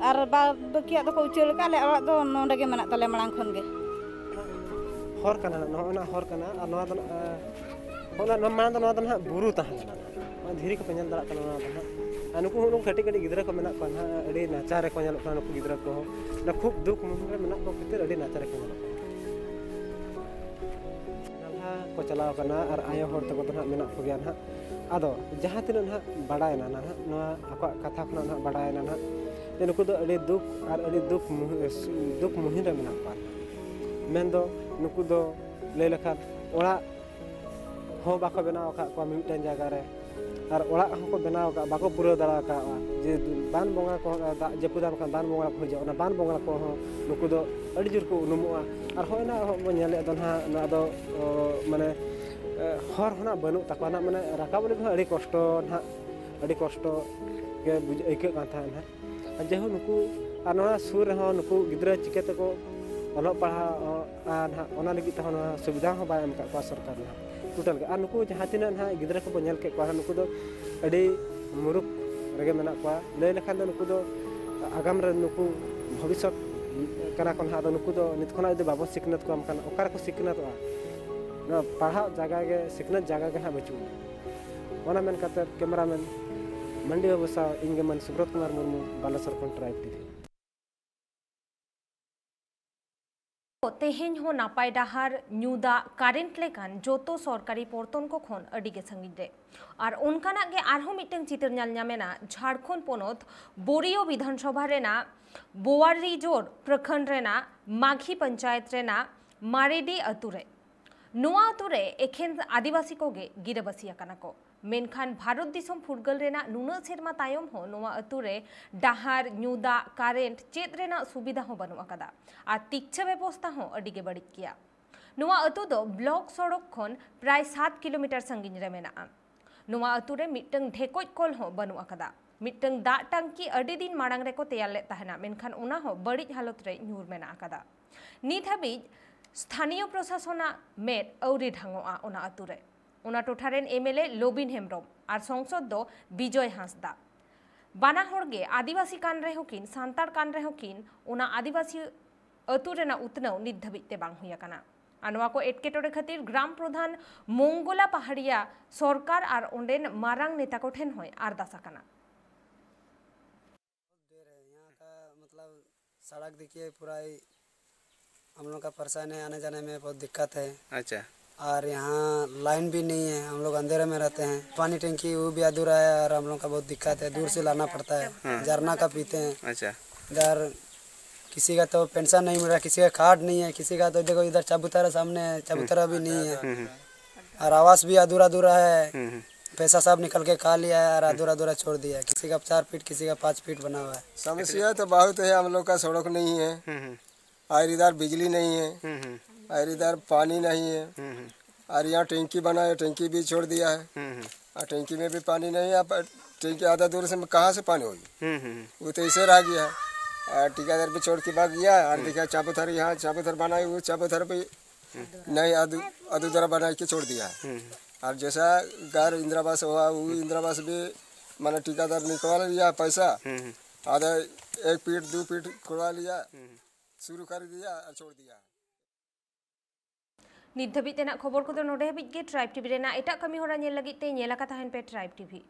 ᱟᱨ ᱵᱟᱫ ᱵᱟᱹᱠᱤᱭᱟᱜ ᱫᱚᱠᱚ ᱩᱪᱟᱹᱲ ᱟᱠᱟᱫᱼᱟ᱾ ᱟᱞᱮᱭᱟᱜ ᱚᱲᱟᱜ ᱫᱚ ᱱᱚᱰᱮ ᱜᱮ ᱢᱮᱱᱟᱜ ᱛᱟᱞᱮᱭᱟ ᱢᱟᱲᱟᱝ ᱠᱷᱚᱱ ᱜᱮ᱾ ᱦᱚᱨ ᱠᱟᱱᱟ, ᱱᱚᱜᱼᱚᱭ ᱱᱚᱣᱟ ᱦᱚᱨ ᱠᱟᱱᱟ, ᱟᱨ ᱱᱚᱣᱟ ᱫᱚ, ᱮ, ᱦᱚᱨ ᱨᱮᱱᱟᱜ ᱢᱟᱲᱟᱝ ᱫᱚ ᱱᱚᱣᱟ ᱫᱚ ᱱᱟᱦᱟᱜ ᱵᱩᱨᱩ ᱛᱟᱦᱮᱸ ᱞᱮᱱᱟ᱾ ᱱᱚᱜᱼᱚᱭ ᱫᱷᱤᱨᱤ ᱠᱚᱯᱮ ᱧᱮᱞ ᱫᱟᱲᱮᱭᱟᱜ ᱠᱟᱱᱟ, ᱱᱚᱣᱟ ᱫᱚ ᱱᱟᱦᱟᱜ᱾ ᱟᱨ ᱱᱩᱠᱩ ᱦᱚᱸ, ᱱᱩᱠᱩ ᱠᱟᱹᱴᱤᱡ ᱠᱟᱹᱴᱤᱡ ᱜᱤᱫᱽᱨᱟᱹ ᱠᱚ ᱢᱮᱱᱟᱜ ᱠᱚᱣᱟ ᱱᱟᱦᱟᱜ, ᱟᱹᱰᱤ ᱱᱟᱪᱟᱨ ᱨᱮᱠᱚ ᱧᱮᱞᱚᱜ ᱠᱟᱱᱟ ᱱᱩᱠᱩ ᱜᱤᱫᱽᱨᱟᱹ ᱠᱚᱦᱚᱸ᱾ ᱢᱟᱱᱮ ᱠᱷᱩᱵ ᱫᱩᱠ ᱢᱩᱦᱤᱢ ᱨᱮ ᱢᱮᱱᱟᱜ ᱠᱚ ᱠᱷᱟᱹᱛᱤᱨ ᱟᱹᱰᱤ ᱱᱟᱪᱟᱨ ᱨᱮᱠᱚ ᱧᱮᱞᱚᱜ ᱠᱟᱱᱟ᱾ ᱱᱟᱞᱦᱟ ᱠᱚ ᱪᱟᱞᱟᱣ ᱠᱟᱱᱟ ᱟᱨ ᱟᱭᱳ ᱦᱚᱲ ᱛᱟᱠᱚ ᱫᱚ ᱱᱟᱦᱟᱜ ᱢᱮᱱᱟᱜ ᱠᱚᱜᱮᱭᱟ ᱱᱟᱦᱟᱜ᱾ ᱟᱫᱚ ᱡᱟᱦᱟᱸ ᱛᱤᱱᱟᱹᱜ ᱱᱟᱦᱟᱜ ᱵᱟᱰᱟᱭᱮᱱᱟ ᱱᱟᱦᱟᱜ, ᱱᱚᱣᱟ ᱟᱠᱚᱣᱟᱜ ᱠᱟᱛᱷᱟ ᱠᱷᱚᱱᱟᱜ ᱱᱟᱦᱟᱜ ᱵᱟᱰᱟᱭᱮᱱᱟ ᱱᱟᱦᱟᱜ, ᱡᱮ ᱱᱩᱠᱩ ᱫᱚ ᱟᱹᱰᱤ ᱫᱩᱠ ᱟᱨ ᱟᱹᱰᱤ ᱫᱩᱠ ᱢᱩᱦᱤ-, ᱫᱩᱠ ᱢᱩᱦᱤᱢ ᱨᱮ ᱢᱮᱱᱟᱜ ᱠᱚᱣᱟ᱾ ᱢᱮᱱᱫᱚ ᱱᱩᱠᱩ ᱫᱚ ᱞᱟᱹᱭ ᱞᱮᱠᱷᱟᱱ ᱚᱲᱟᱜ ᱦᱚᱸ ᱵᱟᱠᱚ ᱵᱮᱱᱟᱣ ᱟᱠᱟᱫ ᱠᱚᱣᱟ ᱢᱤᱫᱴᱮᱱ ᱡᱟᱭᱜᱟ ᱨᱮ, ᱟᱨ ᱚᱲᱟᱜ ᱦᱚᱸᱠᱚ ᱵᱮᱱᱟᱣ ᱟᱠᱟᱫ, ᱵᱟᱠᱚ ᱯᱩᱨᱟᱹᱣ ᱫᱟᱲᱮ ᱟᱠᱟᱫᱼᱟ᱾ ᱡᱮ ᱵᱟᱱ ᱵᱚᱸᱜᱟ ᱠᱚ, ᱫᱟᱜ ᱡᱟᱹᱯᱩᱫᱟᱢ ᱠᱷᱟᱱ ᱵᱟᱱ ᱵᱚᱸᱜᱟ ᱠᱚ ᱦᱤᱡᱩᱜᱼᱟ, ᱚᱱᱟ ᱵᱟᱱ ᱵᱚᱸᱜᱟ ᱠᱚᱦᱚᱸ ᱱᱩᱠᱩ ᱫᱚ ᱟᱹᱰᱤ ᱡᱳᱨ ᱠᱚ ᱩᱱᱩᱢᱚᱜᱼᱟ᱾ ᱟᱨ ᱦᱚᱸᱜᱼᱚᱭ ᱱᱟ ᱦᱚᱸ ᱵᱚᱱ ᱧᱮᱞᱮᱫ ᱫᱚ ᱱᱟᱦᱟᱜ, ᱱᱚᱣᱟ ᱫᱚ, ᱚ, ᱢᱟᱱᱮ, ᱮ, ᱦᱚᱨ ᱦᱚᱸ ᱱᱟᱜ ᱵᱟᱹᱱᱩᱜ ᱛᱟᱠᱚᱣᱟ ᱱᱟᱜ, ᱢᱟᱱᱮ ᱨᱟᱠᱟᱵ ᱞᱟᱹᱜᱤᱫ ᱦᱚᱸ ᱟᱹᱰᱤ ᱠᱚᱥᱴᱚ ᱱᱟᱦᱟᱜ, ᱟᱹᱰᱤ ᱠᱚᱥᱴᱚ ᱜᱮ ᱵᱩᱡ-, ᱟᱹᱭᱠᱟᱹᱜ ᱠᱟᱱ ᱛᱟᱦᱮᱸᱫ ᱱᱟᱦᱟᱜ᱾ ᱟᱨ ᱡᱟᱭᱦᱳᱠ ᱱᱩᱠᱩ, ᱟᱨ ᱱᱚᱣᱟ ᱥᱩᱨ ᱨᱮᱦᱚᱸ ᱱᱩᱠᱩ ᱜᱤᱫᱽᱨᱟᱹ ᱪᱤᱠᱟᱹ ᱛᱮᱠᱚ ᱚᱞᱚᱜ ᱯᱟᱲᱦᱟᱣ, ᱟᱨ ᱱᱟᱦᱟᱜ ᱚᱱᱟ ᱞᱟᱹᱜᱤᱫ ᱛᱮᱦᱚᱸ ᱱᱚᱣᱟ ᱥᱩᱵᱤᱫᱷᱟ ᱦᱚᱸ ᱵᱟᱭ ᱮᱢ ᱟᱠᱟᱫ ᱠᱚᱣᱟ ᱥᱚᱨᱠᱟᱨ ᱱᱟᱦᱟᱜ, ᱴᱳᱴᱟᱞ ᱜᱮ᱾ ᱟᱨ ᱱᱩᱠᱩ ᱡᱟᱦᱟᱸ ᱛᱤᱱᱟᱹᱜ ᱱᱟᱦᱟᱜ ᱜᱤᱫᱽᱨᱟᱹ ᱠᱚᱵᱚᱱ ᱧᱮᱞ ᱠᱮᱫ ᱠᱚᱣᱟ ᱱᱟᱦᱟᱜ, ᱱᱩᱠᱩ ᱫᱚ ᱟᱹᱰᱤ ᱢᱩᱨᱩᱠᱷ ᱨᱮᱜᱮ ᱢᱮᱱᱟᱜ ᱠᱚᱣᱟ᱾ ᱞᱟᱹᱭ ᱞᱮᱠᱷᱟᱱ ᱫᱚ ᱱᱩᱠᱩ ᱫᱚ ᱟᱜᱟᱢ ᱨᱮ ᱱᱩᱠᱩ ᱵᱷᱚᱵᱤᱥᱥᱚᱛ ᱠᱟᱱᱟ ᱠᱚ ᱱᱟᱦᱟᱜ᱾ ᱟᱫᱚ ᱱᱩᱠᱩ ᱫᱚ ᱱᱤᱛ ᱠᱷᱚᱱᱟᱜ ᱡᱩᱫᱤ ᱵᱟᱵᱚ ᱥᱤᱠᱷᱱᱟᱹᱛ ᱠᱚᱣᱟ, ᱮᱱᱠᱷᱟᱱ ᱚᱠᱟ ᱨᱮᱠᱚ ᱥᱤᱠᱷᱱᱟᱹᱛᱚᱜᱼᱟ? ᱱᱚᱣᱟ ᱯᱟᱲᱦᱟᱜ ᱡᱟᱭᱜᱟ ᱜᱮ, ᱥᱤᱠᱷᱱᱟᱹᱛ ᱡᱟᱭᱜᱟ ᱜᱮ ᱱᱟᱦᱟᱜ ᱵᱟᱹᱪᱩᱜ ᱟᱱᱟ᱾ ᱚᱱᱟ ᱢᱮᱱ ᱠᱟᱛᱮ ᱠᱮᱢᱮᱨᱟᱢᱮᱱ ᱢᱟᱱᱰᱤ ᱵᱟᱹᱵᱩ ᱥᱟᱶ ᱤᱧ ᱜᱮ ᱢᱟᱹᱱ ᱥᱩᱵᱨᱚᱛ ᱠᱩᱢᱟᱨ ᱢᱩᱨᱢᱩ, ᱵᱟᱞᱮᱥᱚᱨ ᱠᱷᱚᱱ ᱴᱨᱟᱭᱤᱵᱽ ᱴᱤᱵᱷᱤ᱾ ᱛᱮᱦᱮᱧ ᱦᱚᱸ ᱱᱟᱯᱟᱭ ᱰᱟᱦᱟᱨ, ᱧᱩ ᱫᱟᱜ, ᱠᱟᱨᱮᱱᱴ ᱞᱮᱠᱟᱱ ᱡᱚᱛᱚ ᱥᱚᱨᱠᱟᱨᱤ ᱯᱚᱨᱛᱚᱱ ᱠᱚ ᱠᱷᱚᱱ ᱟᱹᱰᱤ ᱜᱮ ᱥᱟᱺᱜᱤᱧ ᱨᱮ᱾ ᱟᱨ ᱚᱱᱠᱟᱱᱟᱜ ᱜᱮ ᱟᱨᱦᱚᱸ ᱢᱤᱫᱴᱟᱝ ᱪᱤᱛᱟᱹᱨ ᱧᱮᱞ ᱧᱟᱢᱮᱱᱟ ᱡᱷᱟᱲᱠᱷᱚᱸᱰ ᱯᱚᱱᱚᱛ ᱵᱳᱨᱤᱭᱳ ᱵᱤᱫᱷᱟᱱ ᱥᱚᱵᱷᱟ ᱨᱮᱱᱟᱜ ᱵᱳᱣᱟᱨᱤᱡᱳᱨ ᱯᱨᱚᱠᱷᱚᱸᱰ ᱨᱮᱱᱟᱜ ᱢᱟᱜᱷᱤ ᱯᱚᱧᱪᱟᱭᱮᱛ ᱨᱮᱱᱟᱜ ᱢᱟᱨᱮᱰᱤ ᱟᱹᱛᱩ ᱨᱮ᱾ ᱱᱚᱣᱟ ᱟᱹᱛᱩ ᱨᱮ ᱮᱠᱷᱮᱱ ᱟᱹᱫᱤᱵᱟᱹᱥᱤ ᱠᱚᱜᱮ ᱜᱤᱨᱟᱹᱵᱟᱹᱥᱤ ᱟᱠᱟᱱᱟ ᱠᱚ᱾ ᱢᱮᱱᱠᱷᱟᱱ ᱵᱷᱟᱨᱚᱛ ᱫᱤᱥᱚᱢ ᱯᱷᱩᱨᱜᱟᱹᱞ ᱨᱮᱱᱟᱜ ᱱᱩᱱᱟᱹᱜ ᱥᱮᱨᱢᱟ ᱛᱟᱭᱚᱢ ᱦᱚᱸ ᱱᱚᱣᱟ ᱟᱹᱛᱩ ᱨᱮ ᱰᱟᱦᱟᱨ, ᱧᱩ ᱫᱟᱜ, ᱠᱟᱨᱮᱱᱴ ᱪᱮᱫ ᱨᱮᱱᱟᱜ ᱥᱩᱵᱤᱫᱷᱟ ᱦᱚᱸ ᱵᱟᱹᱱᱩᱜ ᱟᱠᱟᱫᱟ᱾ ᱟᱨ ᱛᱤᱠᱪᱷᱟᱹ ᱵᱮᱵᱚᱥᱛᱷᱟ ᱦᱚᱸ ᱟᱹᱰᱤ ᱜᱮ ᱵᱟᱹᱲᱤᱡ ᱜᱮᱭᱟ᱾ ᱱᱚᱣᱟ ᱟᱹᱛᱩ ᱫᱚ ᱵᱞᱚᱠ ᱥᱚᱲᱚᱠ ᱠᱷᱚᱱ ᱯᱨᱟᱭ ᱥᱟᱛ ᱠᱤᱞᱳᱢᱤᱴᱟᱨ ᱥᱟᱺᱜᱤᱧ ᱨᱮ ᱢᱮᱱᱟᱜᱼᱟ᱾ ᱱᱚᱣᱟ ᱟᱹᱛᱩ ᱨᱮ ᱢᱤᱫᱴᱟᱝ ᱰᱷᱮᱠᱚᱡ ᱠᱚᱞ ᱦᱚᱸ ᱵᱟᱹᱱᱩᱜ ᱟᱠᱟᱫᱟ᱾ ᱢᱤᱫᱴᱟᱝ ᱫᱟᱜ ᱴᱟᱝᱠᱤ ᱟᱹᱰᱤ ᱫᱤᱱ ᱢᱟᱲᱟᱝ ᱨᱮᱠᱚ ᱛᱮᱭᱟᱨ ᱞᱮᱫ ᱛᱟᱦᱮᱱᱟ, ᱢᱮᱱᱠᱷᱟᱱ ᱚᱱᱟ ᱦᱚᱸ ᱵᱟᱹᱲᱤᱡ ᱦᱟᱞᱚᱛ ᱨᱮ ᱧᱩᱨ ᱢᱮᱱᱟᱜ ᱟᱠᱟᱫᱟ᱾ ᱱᱤᱛ ᱦᱟᱹᱵᱤᱡ ᱥᱛᱷᱟᱱᱤᱭᱚ ᱯᱨᱚᱥᱟᱥᱚᱱᱟᱜ ᱢᱮᱫ ᱟᱹᱣᱨᱤ ᱰᱷᱟᱝᱚᱜᱼᱟ ᱚᱱᱟ ᱟᱹᱛᱩ ᱨᱮ᱾ ᱚᱱᱟ ᱴᱚᱴᱷᱟ ᱨᱮᱱ M L A Lobin Hembrom ᱟᱨ ᱥᱚᱝᱥᱚᱫ ᱫᱚ ᱵᱤᱡᱚᱭ ᱦᱟᱸᱥᱫᱟ᱾ ᱵᱟᱱᱟ ᱦᱚᱲ ᱜᱮ ᱟᱹᱫᱤᱵᱟᱹᱥᱤ ᱠᱟᱱ ᱨᱮᱦᱚᱸ ᱠᱤᱱ, ᱥᱟᱱᱛᱟᱲ ᱠᱟᱱ ᱨᱮᱦᱚᱸ ᱠᱤᱱ, ᱚᱱᱟ ᱟᱹᱫᱤᱵᱟᱹᱥᱤ ᱟᱹᱛᱩ ᱨᱮᱱᱟᱜ ᱩᱛᱱᱟᱹᱣ ᱱᱤᱛ ᱫᱷᱟᱹᱵᱤᱡ ᱛᱮ ᱵᱟᱝ ᱦᱩᱭ ᱟᱠᱟᱱᱟ᱾ ᱟᱨ ᱱᱚᱣᱟ ᱠᱚ ᱮᱴᱠᱮᱴᱚᱬᱮ ᱠᱷᱟᱹᱛᱤᱨ ᱜᱨᱟᱢ ᱯᱨᱚᱫᱷᱟᱱ ᱢᱚᱝᱜᱚᱞᱟ ᱯᱟᱦᱟᱲᱤᱭᱟ ᱥᱚᱨᱠᱟᱨ ᱟᱨ ᱚᱸᱰᱮᱱ ᱢᱟᱨᱟᱝ ᱱᱮᱛᱟ ᱠᱚᱴᱷᱮᱱ ᱦᱚᱸᱭ ᱟᱨᱫᱟᱥ ᱟᱠᱟᱱᱟ᱾ ढेर है यहाँ का, मतलब सड़क देखिए पूरा ही हम लोग का परेशान है, आने जाने में बहुत दिक्कत है। अच्छा। और यहाँ लाइन भी नहीं है, हम लोग अंधेरे में रहते हैं। पानी टंकी वो भी अधूरा है और हम लोग का बहुत दिक्कत है, दूर से लाना पड़ता है। झरना का पीते हैं। अच्छा। इधर किसी का तो पेंशन नहीं मिल रहा, किसी का कार्ड नहीं है, किसी का तो देखो इधर चबूतरा सामने है, चबूतरा भी नहीं है। और आवास भी अधूरा अधूरा है। हम्म, हम्म, पैसा सब निकल के खा लिया है और अधूरा अधूरा छोड़ दिया है। किसी का चार फीट, किसी का पाँच फीट बना हुआ है। समस्या तो बहुत है, हम लोग का सड़क नहीं है, हम्म, हम्म, और इधर बिजली नहीं है, हम्म, हम्म, और इधर पानी नहीं है, हम्म, हम्म, और यहाँ टैंकी बना है, टैंकी भी छोड़ दिया है। हम्म, हम्म, और टैंकी में भी पानी नहीं है। अब टैंकी आधा दूर से कहाँ से पानी होगी? हम्म, हम्म, वो तो ऐसे रह गया है। और ठेकेदार भी छोड़ के भाग गया है। और देखा चाबूथर, यहाँ चाबूथर बनाए, वो चाबूथर भी नहीं, अधू अधूरा बना के छोड़ दिया है। हम्म, और जैसा घर इंदिरा आवास हुआ, वो इंदिरा आवास भी मैंने ठेकेदार निकलवा लिया पैसा, हम्म, आधा एक फीट दो फीट खुदवा लिया, शुरू कर दिया और छोड़ दिया। ᱱᱤᱛ ᱫᱷᱟᱹᱵᱤᱡ ᱛᱮᱱᱟᱜ ᱠᱷᱚᱵᱚᱨ ᱠᱚᱫᱚ ᱱᱚᱰᱮ ᱦᱟᱹᱵᱤᱡ ᱜᱮ᱾ ᱴᱨᱟᱭᱤᱵᱽ ᱴᱤᱵᱷᱤ ᱨᱮᱱᱟᱜ ᱮᱴᱟᱜ ᱠᱟᱹᱢᱤ ᱦᱚᱨᱟ ᱧᱮᱞ ᱞᱟᱹᱜᱤᱫ ᱛᱮ ᱧᱮᱞ ᱟᱠᱟ ᱛᱟᱦᱮᱱ ᱯᱮ ᱴᱨᱟᱭᱤᱵᱽ ᱴᱤᱵᱷᱤ᱾